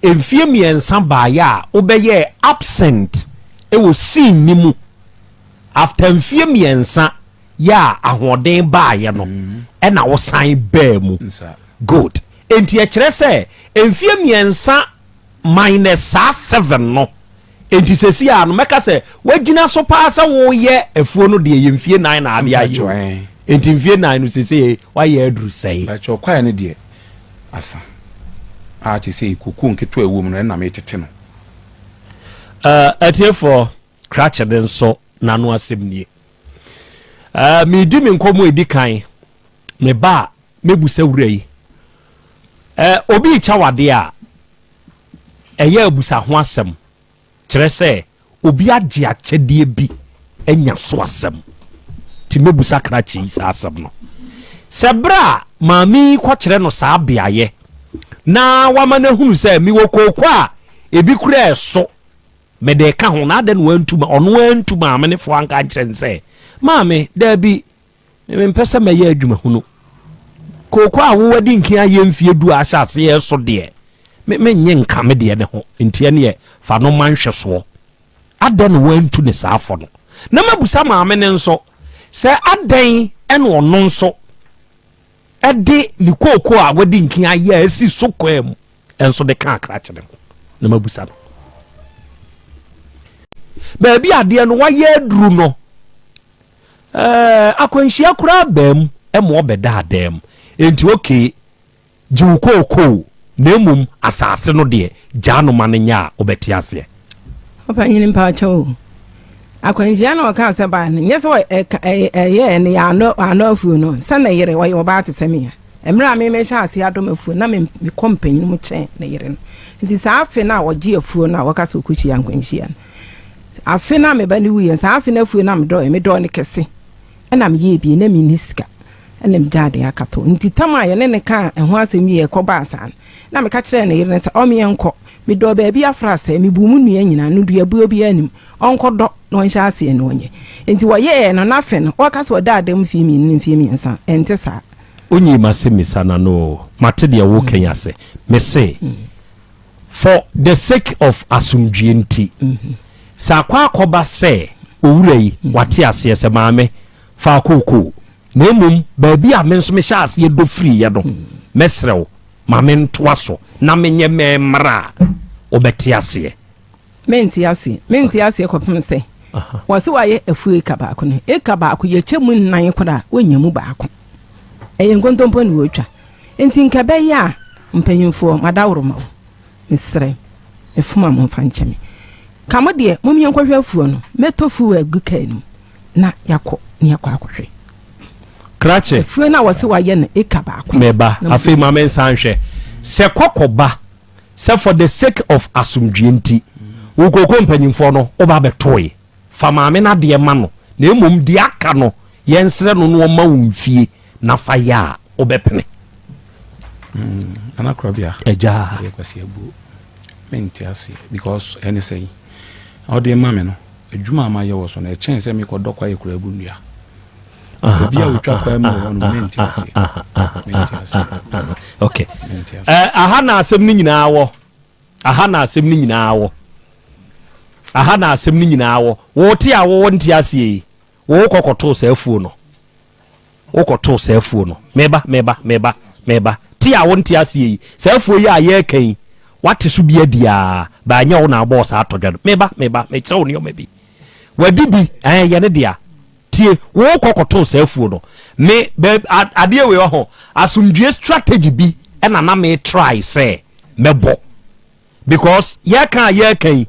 mfie mmiɛnsa baeɛ a wobɛyɛɛ absent wɔ scene no mu after mfie mmiɛnsa yɛ a ahoɔden baeɛ no ɛna wo san baa mu. Good. Enti ɛkyerɛ sɛ mfie mmiɛnsa minus saa seven no enti sɛsi a no mɛka sɛ wagyina so paa sɛ woyɛ afuo no deɛ yɛ mfie nan na ade ayɛ o enti mfie nan no sɛsɛ wayɛ aduru sɛe. Mpakyɛw kwaeɛ no deɛ asa a kyɛ sɛ kokuo nketewa ɛwɔ mu no ɛna metete no. Uh, atiefoɔ krakye no nso n'ano asɛm nie. Uh, medi me nkɔmmɔ edi kan me ba a Mɛbusa wura yi. Ɛ, obi rekyɛ wo adeɛ a, ɛyɛ abusa ho asɛm. Kyerɛ sɛ, obi agye akyɛdeɛ bi anya so asɛm. Nti mɛbusa krakye yi saa asɛm no. Sɛ berɛ a maame yi kɔkyerɛ no saa beaeɛ na wama no ahunu sɛ mewɔ kooko a ebi koraa ɛso mede reka ho na adɛn na wantu ma ɔno antu maame no fo anka ankyerɛ no sɛ maame daabi Me mempɛ sɛ mɛyɛ adwuma hunu. Kooko a wo adi nkin ayɛ mfie du a ahyɛ aseɛ so deɛ, me mennye nka me deɛ ne ho, nti ɛneɛ fa no ma nhwɛsoɔ. Adɛn na wantu ne saa fɔ no? Na mabusa maame no nso sɛ adɛn na ɔno nso de ne kooko a wadi nkin ayɛ a asi so kwaa mu nso de ka akrakye ne ho na mabusa no. Baabi adeɛ no wayɛ aduru no, Ɛɛ, akwanhyia koraa baa mu ma ɔbɛdaa dan mu. Enti okay, gye wo kookoo, na mmom asase no deɛ, gyaa no ma no nyɛ a wobɛte aseɛ. Ɔpanyin mpakyɛw o, akwanhyia na ɔkaa sɛ baa no, nyɛ sɛ ɛyɛɛ no yɛ ano ano afuo no, sɛ ne yere, ɔyɛ ɔbaa te sɛ me a. Mmerɛ a me mehyɛ aseɛ adɔ m'afuo na me mekɔ mpanyin mu kyɛn ne yere no. Nti saa afe no a ɔgye afuo no a wɔka sɛ ɔkɔhyia nkwanhyia no, Afe no a me ba no wuiɛ no, saa afe no afuo no a medɔeɛ, medɔɔ no kɛse. Ɛna meyɛɛ bie, na menni sika. Ɛna megyaa deɛ aka tɔ. Nti tam a yɛne no kaa ɛho asɛm wieɛ kɔbaa saa no, na meka kyerɛɛ ne yere no sɛ ɔmeɛ nkɔ. Medɔɔ baabi afra sɛɛ, mebuu mo nnua nyinaa no duabuo biara nnim, ɔnkɔdɔ na ɔnhyɛ aseɛ na ɔnyɛ. Enti wɔyɛɛ no, na afe no, wɔka sɛ ɔda ada mu mfeɛ mmienu ne mfeɛ mmiɛnsa a, ɛnte saa. Onyii m'asɛmmisa no ano oo, mate deɛ woreka yi ase. Mese, for the sake of asomdwoeɛ nti, sɛ akɔ akɔba sɛ owura yi wate aseɛ sɛ maame, fa kookoo, na mmom baabi a me nso mehyɛ aseɛ dɔ firiiɛ no, mɛsrɛ wo, ma mentoa so na menyɛ mɛmmra a, wobɛte aseɛ. Mente aseɛ. Mente aseɛ kɔpem sɛ wɔse wɔayɛ afuo eka baako no. Eka baako, yɛkyɛ mu nnan koraa a, wɔnnya mu baako. Ɛyɛ nkontompo na wɔretwa. Enti nka ɛbɛyɛ a, mpanyimfoɔ, moadaworoma o, mesrɛ, mefom a momfa nkyɛ me. Ka mo deɛ, mom yɛnkɔhwɛ afuo no. Mɛtɔ fuel agu kaa no mu na yɛakɔ na yɛakɔ akɔhwɛ. Krakye. Afuo no a wɔse wɔayɛ no eka baako no. Meba, afei ma mensan nhwɛ. Sɛ kɔkɔba sɛ for the sake of asomdwie nti, wo kooko mpanyimfoɔ no woba bɛtoe, fa maame no adeɛ ma no, na mmom deɛ aka no yɛnsrɛ no na ɔmma wo mfie na fa yɛ a, wobɛpene? Nana Korabea. Agya. Ɛyɛ Kwasi Abuo. Mente aseɛ because ɛne sɛn? Ɔde ma me no. Adwuma a mayɛ wɔ so no, ɛkyɛn sɛ mekɔdɔ kwaeɛ koraa bu nnua. Obi a ɔtwa kwae mu wɔ hɔ no, mente aseɛ. Mente aseɛ. Okay. Mente aseɛ. Eh, aha na asɛm no nyinaa wɔ. Aha na asɛm no nyinaa wɔ. Aha na asɛm no nyinaa wɔ. Wote a wowɔ nte aseɛ yi. Wokɔ kɔtoo saa afuo no. Wokɔtoo saa afuo no. Meba, meba, meba, meba. Te a wonte aseɛ yi, saa afuo yi a yɛreka yi, woate so bi adi aa, but ɛnyɛ wo na wobɔɔ saa atɔdwa no. Meba, meba, mekyerɛ wo nneɛma bi. Wadi bi, ɛɛ, yɛ ne dea. Tie, wokɔ kɔtoo saa afuo no. Me, bɛ, adeɛ wei ɔho, asomdwie strategy bi ɛna na me try sɛ mɛbɔ. Because yɛka a yɛreka yi,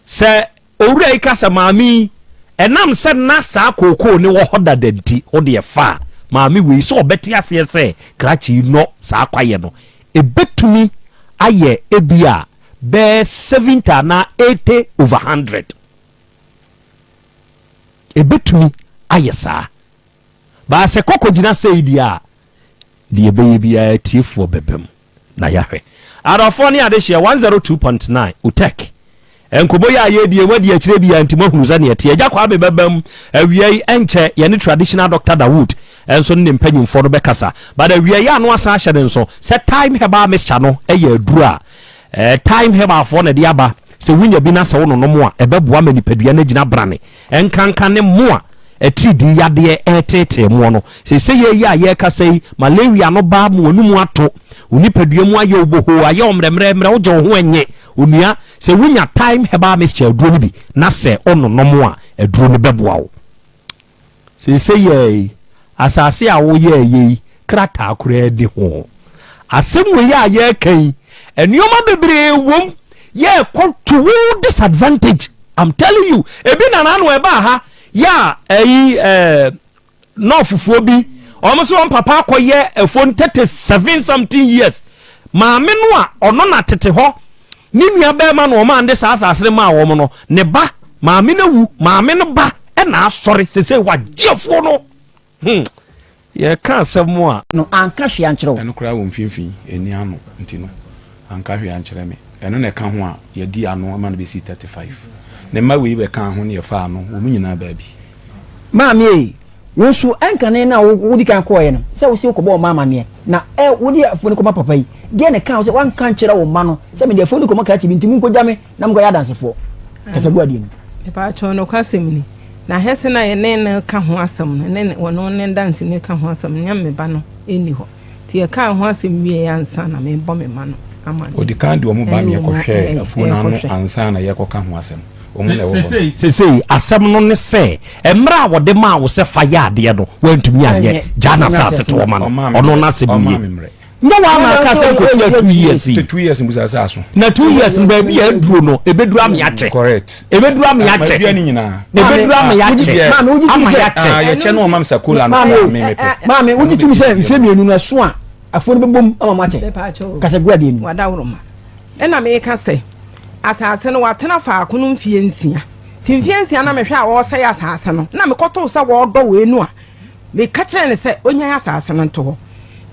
sɛ Owura yi ka sɛ, Maame yi, ɛnam sɛ na saa kookoo no wɔ hɔ dada nti, wo deɛ fa. Maame wei, sɛ ɔbɛte aseɛ sɛ krakye yi nnɔ saa kwaeɛ no, ɛbɛtumi ayɛ ebia bɛyɛ 70 anaa 80 over 100. Ɛbɛtumi ayɛ saa. Baa sɛ kɔkɔgyina sei deɛ a, deɛ ɛbɛyɛ biara atiefoɔ bɛba mu. na yɛahwɛ. Adɔfoɔ ne adehyeɛ 102.9 Utec. Nkɔmmɔ yi a yɛredi yi wadi akyire biara nti moahunu sɛdeɛ ɛteɛ. Agya Kwame bɛbam awia yi ɛnkyɛ yɛne Traditional Doctor Dawood nso ne ne mpanyimfoɔ no bɛkasa. But awia yi ano asan ahyɛ ne nso sɛ Thyme Herbal Mixture no yɛ aduro a eh, Thyme Herbalfoɔ na ɛde aba. Sɛ wonya bi na sɛ wononom a ɛbɛboa ma nipadua no agyina brane. Ɛnkanka ne mo a atiridii yadeɛ reteetee moɔ no. Seesei yi a yɛrekasa yi, malaria no ba ma w'anomu ato, wo nipadua mu ayɛ wo bohoo, ayɛ wo mmerɛmmerɛmmerɛ, wogye wo ho ɛnnye. Onua, sɛ wonya Thyme Herbal Mixture aduro no bi na sɛ wononom a, aduro no bɛboa wo. Seesei yi, asase a woyɛeɛ yi, krataa koraa nni ho. Asɛm wei a yɛreka yi, nneɛma bebree wom, yɛrekɔ to wo disadvantage. I'm telling you, ebi na n'ano ɛbaa ha, yɛ a ɛyi ɛɛ nɔɔfofoɔ bi, wɔn nso wɔn papa akɔyɛ ɛfo 37 something years. Maame no a ɔno na tete hɔ, ne nua bɛrima na wɔn a de saa asase no maa wɔn no, ne ba, maame no awu, maame no ba ɛna asɔre, sese wagye afuo no. Hmm. Yɛka asɛm a. No, anka hwee ankyerɛ wo. Ɛno koraa wɔ mfimfini, ɛnni ano nti no, anka hwee ankyerɛ me. Ɛno na ɛka ho a yɛadi ano ama no bɛsi 35. Ne mma wei bɛkaa ho ne yɛfaa ano, wɔn nyinaa baa bi. Maame ei, wo nso ɛnkane no a wodi kan kɔeɛ no, sɛ wose wokɔbɔ wo mma amanneɛ, na ɛ, wode afuo no kɔma papa yi, deɛn na ɛkaa wo sɛ woanka ankyerɛ wo mma no sɛ mede afuo no kɔma krakye bi nti monkɔgya me na monkɔyɛ adansefoɔ? Kasa gu adeɛ mu. Mepaakyɛw, nokwasɛm ni, na Hesse no a yɛne no reka ho asɛm no, ne ɔno ne danseni reka ho asɛm no, na me ba no nni hɔ. Nti yɛkaa ho asɛm wieeɛ ansa na merebɔ me mma no amanneɛ. Ɔdi kan de wɔn ba na Ɛne wɔn yɛkɔhwɛɛ afuo no ano rekɔhwɛ. ansa na yɛrekɔka ho asɛm. Wɔn na ɛwɔ hɔ no. Seesei, seesei asɛm no ne sɛ, mmerɛ a wɔde maa wo sɛ fa yɛ adeɛ no, woantumi anyɛ. Anyɛ. Gyaa Ɔno n'asase asase to hɔ ma no. Ɔmaa me Ɔno mmerɛ. n'asɛm Ɔmaa nie. me mmerɛ. Nyɛ wo ara na aka sɛ nkɔtua two years yi. Two years mbusa sɛ aso. Na 2 years no baabi a aduro no, ɛbɛduru ame akyɛ. Correct. Ɛbɛduru ame akyɛ. Madua ne nyinaa. Ɛbɛduru ame akyɛ. Maame, wogye tom Ama sɛ- yɛakyɛ. Ah, yɛkyɛ no ɔma me sɛ kola no Maame koraa o, me mepɛ. Maame, wogye tom sɛ mfeɛ mmienu no ɛso a afuo no bɛbom ama mo akyɛ? Mepaakyɛw o. Kasa gu adeɛ no mu. Wadaworoma. Ɛna meka sɛ, asase no watena faako no mfeɛ nsia. Nti mfeɛ nsia na mehwɛ a wɔresɛe asase no, na mekɔtoo sɛ wɔredɔ wei no a, meka kyerɛɛ no sɛ ɔnyae asase no nto hɔ.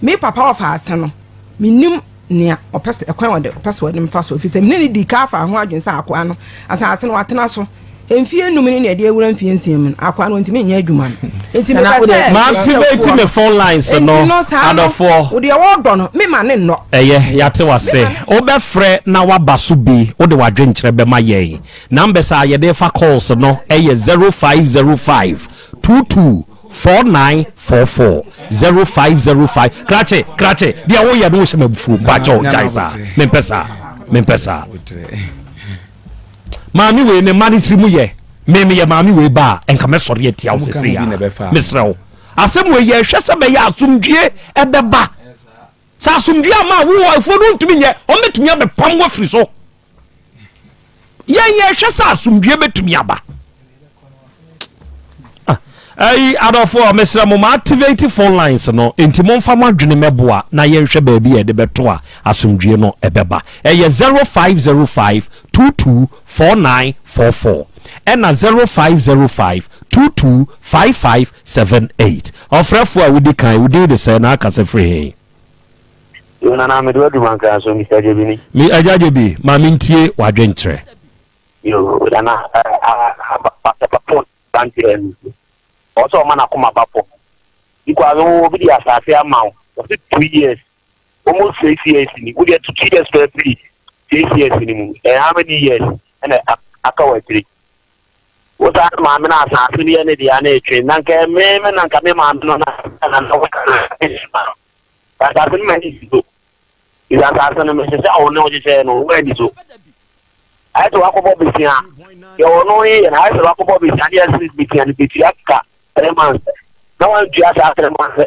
Me papa ɔfaase no, mennim. nea ɔpɛ sɛ ɛkwan ɔde ɔpɛ sɛ ɔde mfa so ɛfiri sɛ mene ne di ka afa ho adwene sɛ akoa no asase no watena so mfie num ne nea ɛde awura mfie nsia mu no akoa no ntumi nyɛ adwuma no nti mepɛ sɛ maactivate me phone lines no adɔfoɔ wodeɛ wɔdɔ no mema ne nnɔ ɛyɛ yɛate wase wobɛfrɛ na waba so bi wode wadwenkyerɛ bɛma yɛn. Numbers a yɛde fa calls no ɛyɛ 0505 22 4944, 0505. Krakye, krakye, deɛ woyɛ no wohyɛ mabufuo. Mpakyɛw gyae saa, mempɛ saa, mempɛ saa. Maame wei ne mma no tiri mu yɛ me meyɛ maame wei ba a, nka mɛsɔre atia wo sese a. Mesrɛ wo, asɛm wei yɛhwɛ sɛ bɛyɛ asomdwie ɛbɛba. Sɛ asomdwie ama a, wo afuo no ntumi nyɛ, ɔmbɛtumi abɛpam wafiri so. Yɛn yɛhwɛ sɛ asomdwie bɛtumi aba. Ayi adɔfoɔ, mesrɛ mo, ma activate phone lines no, nti momfa mo adwene mɛboa na yɛnhwɛ baabi a yɛde bɛto a asomdwie no ɛbɛba. Ɛyɛ 0505 22 4944 ɛna 0505 22 5578. Ɔfrɛfoɔ a wodi kan, wodin de sɛ na akasa firi he? Yo, Nana, mede wadu mankra so, Mr. Gyebini. Me agya Gyebi, ma mentie w'adwenkyerɛ. Yo, Nana, Pastor Papo aberanteɛ no, ɔwɔ sɛ ɔma n'akoma ba fam. Because wo obi de asase ama wo, ɔse 2 years, almost 6 years ni, wo deɛ 2 years pɛ firi 6 years ni mu, ɛ how many years ɛna aka wɔ akyire? Wo saa maame no asase no yɛ ne deɛ na etwe, na nka me me na nka me maame no na na na wɔka na asase no ma ne si so. Ìsɛ asase no mehyehyɛ a, ɔne ɔhyehyɛ no wɔn ani so. Ayɛ sɛ wakɔbɔ besia deɛ ɔno yɛ no, ayɛ sɛ wakɔbɔ besia ne yɛsɛ besia no betua ka 3 months na wantua saa 3 months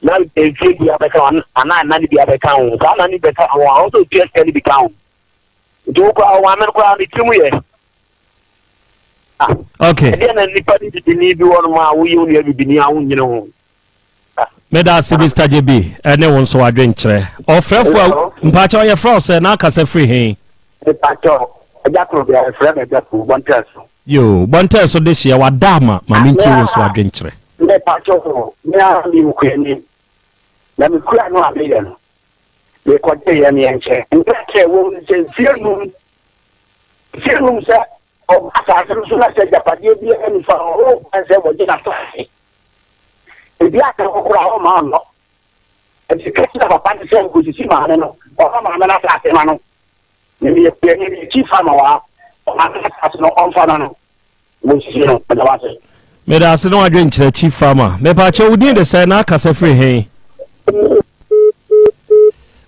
na mfie bi abɛka ho anaa nna no bi abɛka ho, saa nna no bi bɛka ho a, ɔwɔ sɛ otua sika no bi ka ho. Nti wo koraa, ɔmaame no koraa ne tirim yɛ. Ɛdeɛ na nipa ne bibini bi wɔ nom a woyɛ wo nua bibini a wonyene ho. Meda ase, Mr. Gyebi, ɛne wo nso adwenkyerɛ. Ɔfrɛfo a, mpakyɛ ɔyɛfrɛ wo sɛ na akasa firi he? Mepakyɛ, agya koro bia ɛfrɛ me agya koro Bɔntɛɛ so. Yo, Bɔntɛɛ so de hyeɛ wada ama ma mentie wo nso adwenkyerɛ. Mepakyɛ o, me a me okuani na mekura no a meyɛ no, mekɔgye yɛ meɛ nkyɛ nkyerɛkyerɛ wɔ mu sɛ mfie 5, mfie 5 sɛ ɔba asase no so na sɛ agyapadeɛ biara nifa ɔwɔ kwan sɛ wɔgye n'asase ebi aka hɔ koraa ɔma ɔnnɔ. Nti ka kyerɛ papa no sɛ nkosisi maame no, ɔma maame no asase ma no. Na meyɛ kuani, meyɛ chief farmer wɔ ha. Ɔmaame no asase no ɔmfa ma no, wɔsisi no. Meda wo ase. Meda ase ne w'adwenkyerɛ, Chief Farmer. Mepakyɛ wo din de sɛ na akasa firi he?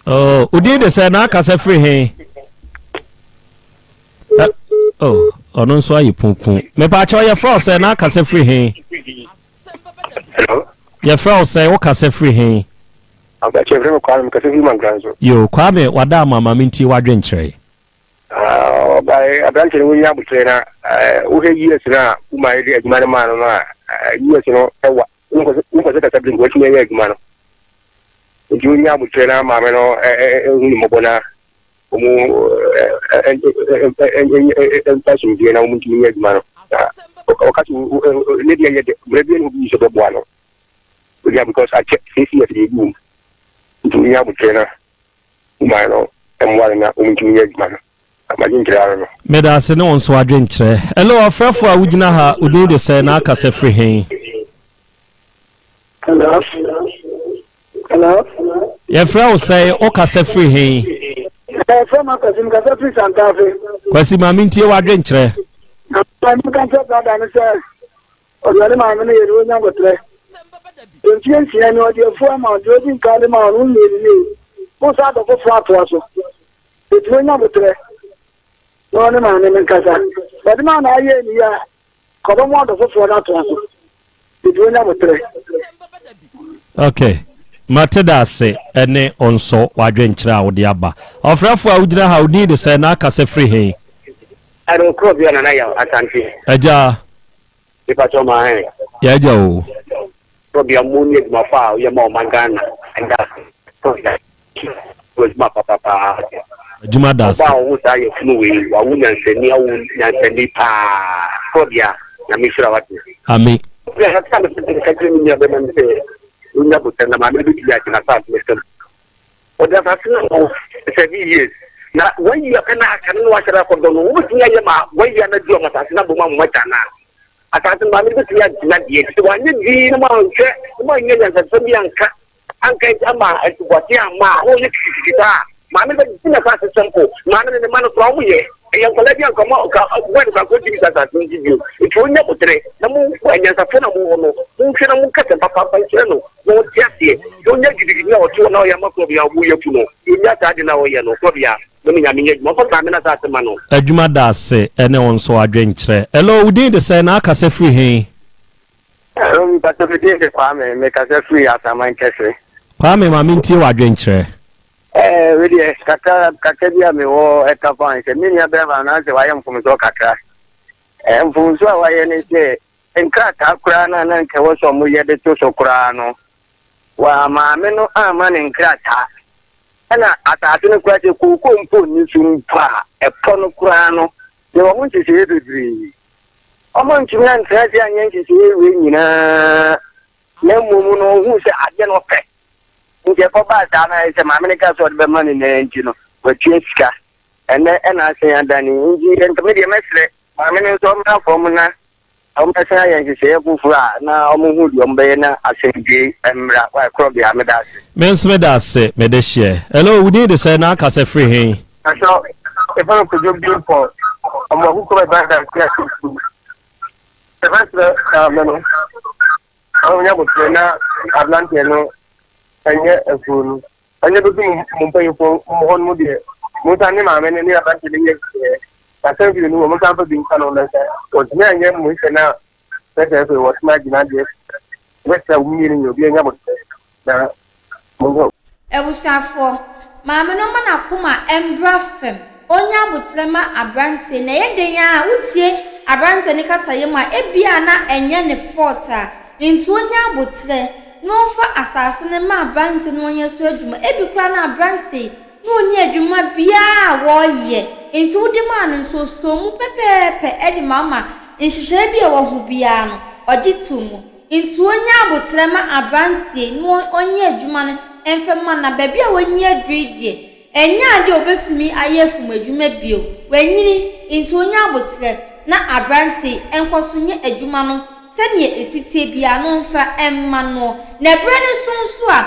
Oh, wo din de sɛ na akasa firi he? Oh, ɔno nso ayɛ pupu. Mepakyɛ yɛfrɛ wo sɛ na akasa firi he? Hello. Yɛfrɛ wo sɛ, wokasa firi he? Abakyɛ frɛ me Kwame, mekasa firi Mankran so. Yo, Kwame, wada ama ma mentie w'adwenkyerɛ. Ɔbae aberante no wonya abotrɛ na wohwɛ years no a woma yɛde adwuma no maa no no a, years no ɛwa wonkɔ sɛ kasa bere nka watumi ayɛ adwuma no, nti wonya abotrɛ na maame no ɛhu ne mmɔbɔ na wɔn mfa asomdwoeɛ na wɔn ntumi nyɛ adwuma no. Na ɔka sɛ ne deɛ yɛ de mmerɛ bi ne obi sɛ bɛboa no onya because akyɛ 6 years deɛ ebi wɔ mu, nti wonya abotrɛ na woman no mmoa no na wɔn ntumi nyɛ adwuma no. Amagye nkyerɛ ano no. Meda ase ne wo nso adwenkyerɛ. Hello, ɔfrɛfo a wogyina ha, wo din de sɛ na akasa firi he? Hello. Hello. Yɛfrɛ wo sɛ, wokasa firi he? Ɛfrɛ ma Kwasi, mekasa firi Santafe. Kwasi, ma mentie w'adwenkyerɛ. Na meka kyerɛ brada no sɛ ɔde ɔne maame no yɛ ne wɔnya abotrɛ. Mfie 6 ne ɔde afuo ama wo, deɛ ɔdi nka de ma wo no wonyɛ ne yie. Wo sa adɔ foforɔ atoa so. Ɛti wɔnya abotrɛ na ɔne maame no nkasa. Ɔde maa na ayɛ ne yie a, kɔbɛmo adɔ foforɔ no atoa so. Ɛti wɔnya abotrɛ. Okay. Mate da ase ɛne nso w'adwenkyerɛ a wode aba. Ɔfrɛfo a wogyina ha, wo din de sɛ na akasa firi he? Ɛno korɔ bi a Nana Yaw Asante. Agya. Nipa kyɛ ɔma hɛn. Yɛ agya o. Korɔ bi a mo ne adwumafo a woyɛ ma ɔman Ghana ɛda korɔ bi a adwuma papapaa. Adwuma da ase. Ɔba a ɔwo saa yɛ funu wei wawo nyansani, awo nyansani paa. Korɔ bi a Nyame hyira wate. Ami. Bi a kaka me sɛ ka kyerɛ me nua bɛma no sɛ wonya botan na maame no bɛtumi agyina saa asɛm. Ɔde asase no ama wo 7 years na one year pɛ na aka no na wahyɛ no akɔdɔ no. Wobɛtumi ayɛ ma one year no adu ama asase no abom amoma kyɛ anaa? Asase no maame no bɛtumi agyina deɛ nti sɛ wanyɛ dii na moanhwɛ na moanyɛ nyansasɛm bi anka anka ama ntoboaseɛ amma a, na ɔyɛ kikikiki saa a, maame no bɛgye n'asase simple. Maame no ne mma no koraa wɔn yɛ ɛyɛ nkwadaa bi anka ɔma nka bɔɔ no koraa ntumi sa asase no nso bio. Nti ɔnya botere na mo anyansafoɔ na mowɔ no, monhwɛ na monka sɛm papa mfa nkyerɛ no na ɔnte aseɛ. Sɛ ɔnya gidigidi na ɔte hɔ na ɔyɛ ama korɔbea a ɔbo yɛ fu no, ɔnya saa ade no a ɔyɛ no korɔbea mo ne Nyame nyɛ adwuma ɔmfa maame no asase ma no. Adwuma da ase ɛne wo nso adwenkyerɛ. Hello, wo din de sɛn na akasa firi he? Hello, mpakyɛ me din de Kwame, me kasa firi Asaman Kɛse. Kwame ma mentie w'adwenkyerɛ. Ɛɛ wei deɛ kakra kakra bi a mewɔ ɛka fa sɛ me nua bɛrima no asɛ wayɛ mfomsoɔ kakra. Ɛɛ mfomsoɔ a wayɛ ne sɛ nkrataa koraa no a na nka ɛwɔ sɛ wɔyɛ de to so koraa no, wa maame no amma ne nkrataa. Ɛna asase no koraa sɛ kookoo mpo nni so mpo a, ɛpɔ no koraa no, yɛwɔ ho nhyehyɛeɛ bebree. Wɔantumi antra ase anyɛ nhyehyɛeɛ wei nyinaa, na mmom no ɔhuu sɛ adeɛ no ɔpɛ. Nti ɛkɔbaa saa no ayɛ sɛ maame no kaa sɛ ɔde bɛma no nyinaa nti no, watua sika. Ɛnnɛ ɛna asen adane. Nti nka me deɛ mɛsrɛ maame no nso ɔmmra fam na wɔbɛsan ayɛ nhyehyɛeɛ foforɔ a na wɔhu deɛ wɔbɛyɛ na asomdwoe mmra. Wae korɔbea, meda ase. Me nso meda ase, mede hyeɛ. Hello, wo din de sɛn na akasa firi he? Pastor, yɛfrɛ me Kojo Bimpong, ɔmo akukɔ bɛ ba dansi ase sukuu. Yɛbɛsrɛ maame no, ɔnyɛ aboterɛ na aberanteɛ no ɛnyɛ afuo no. Ɛnyɛ bɛdu mo mo mpanyinfoɔ mo hɔ no mu deɛ, mo nsa ne maame no ne aberanteɛ no nyɛ nhyehyɛeɛ. Na sɛ mfiri no wɔ mo nsa mfa bi nka no na sɛ wɔntumi anyɛ mo nhyehyɛ no a, na sɛ afei wɔtumi agyina deɛ yɛbɛsrɛ wo mmienu nyɛ obi anya aboterɛ na mo nkɔ. Abusuafoɔ, maame no mma n'akoma mbra fam, ɔnya aboterɛ ma abranteɛ, na ɛyɛ den ara a wotie abranteɛ no kasayɛ mu a ebia na ɛnyɛ ne fault a, nti ɔnya aboterɛ na ɔmfa asaase no mma abranteɛ no ɔnyɛ so adwuma, ebi koraa na abranteɛ yi na ɔnni adwuma biara a wɔyɛ, nti wode maa no nso ɔsɔɔ mu pɛpɛɛpɛ de ma wo ma nhyehyɛeɛ bi a ɛwɔ ho biara no ɔgye too mu. Nti ɔnya aboterɛ ma aberanteɛ yi na ɔnyɛ adwuma no mfa mma no na baabi a wanyini aduru yi deɛ, ɛnyɛ adeɛ a ɔbɛtumi ayɛ afumadwuma bio. Wanyini, nti ɔnya aboterɛ na aberanteɛ yi nkɔ so nyɛ adwuma no sɛdeɛ ɛsi teɛ biara na ɔmfa mma noɔ. Na ɛberɛ no so nso a,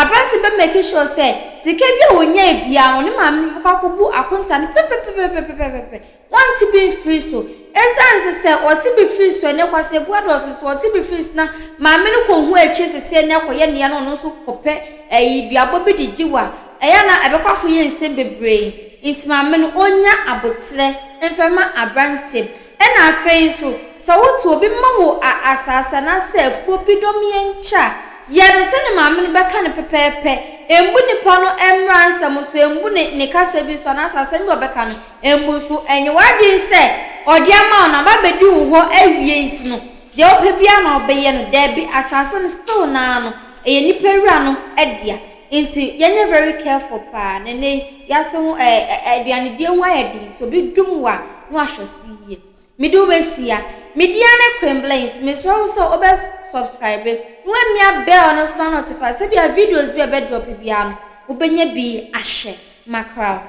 aberanteɛ bɛ make sure sɛ sika bi a ɔnyae biara no, ne maame no bɛkɔ akɔbu akonta no pɛpɛpɛpɛpɛpɛpɛ. Wɔnte bi mfiri so. Esiane sɛ sɛ wɔte bi firi so ɛnnɛ, Kwasi Abuah dɔɔso, sɛ wɔte bi firi so na maame no kɔhu akyire seseɛ na ɛkɔyɛ nea na ɔno nso kɔpɛ ɛyi duabɔ bi de gye wo a, ɛyɛ a na ɛbɛkɔ akɔyɛ nsɛm bebree. Nti maame no ɔnnya aboterɛ mfa mma aberanteɛ. Ɛna afei nso, sɛ wote obi ma wo a asaase anaasɛ afuo bi dɔm yɛnkyɛ a, yɛ no sɛdeɛ maame no bɛka no pɛpɛɛpɛ. Mmu nipa no mmara nsɛm so, mmu ne ne kasa bi so anaasɛ asɛm bi a ɔbɛka no, Mpo nso, ɛnyɛ w'adwene sɛ ɔde ama wo na aba abɛdi wo hɔ awie nti no, deɛ wopɛ biara na wobɛyɛ no. Daabi, asase no still no ara no, ɛyɛ nnipa wura no dea. Nti yɛnyɛ very careful paa. Na ɛnnɛ yi, wiase ho ɛɛ aduanedie ho ayɛ den nti obi dum wo a, na wahwɛ so yie. Mede wo bɛsia. Me din ara ne Queen Blings. Mesrɛ wo sɛ wobɛ subscribe na woamia bell no so na notify sɛbia videos bi a ɛbɛ drop biara no, wobɛnya bi ahwɛ. Mackerel.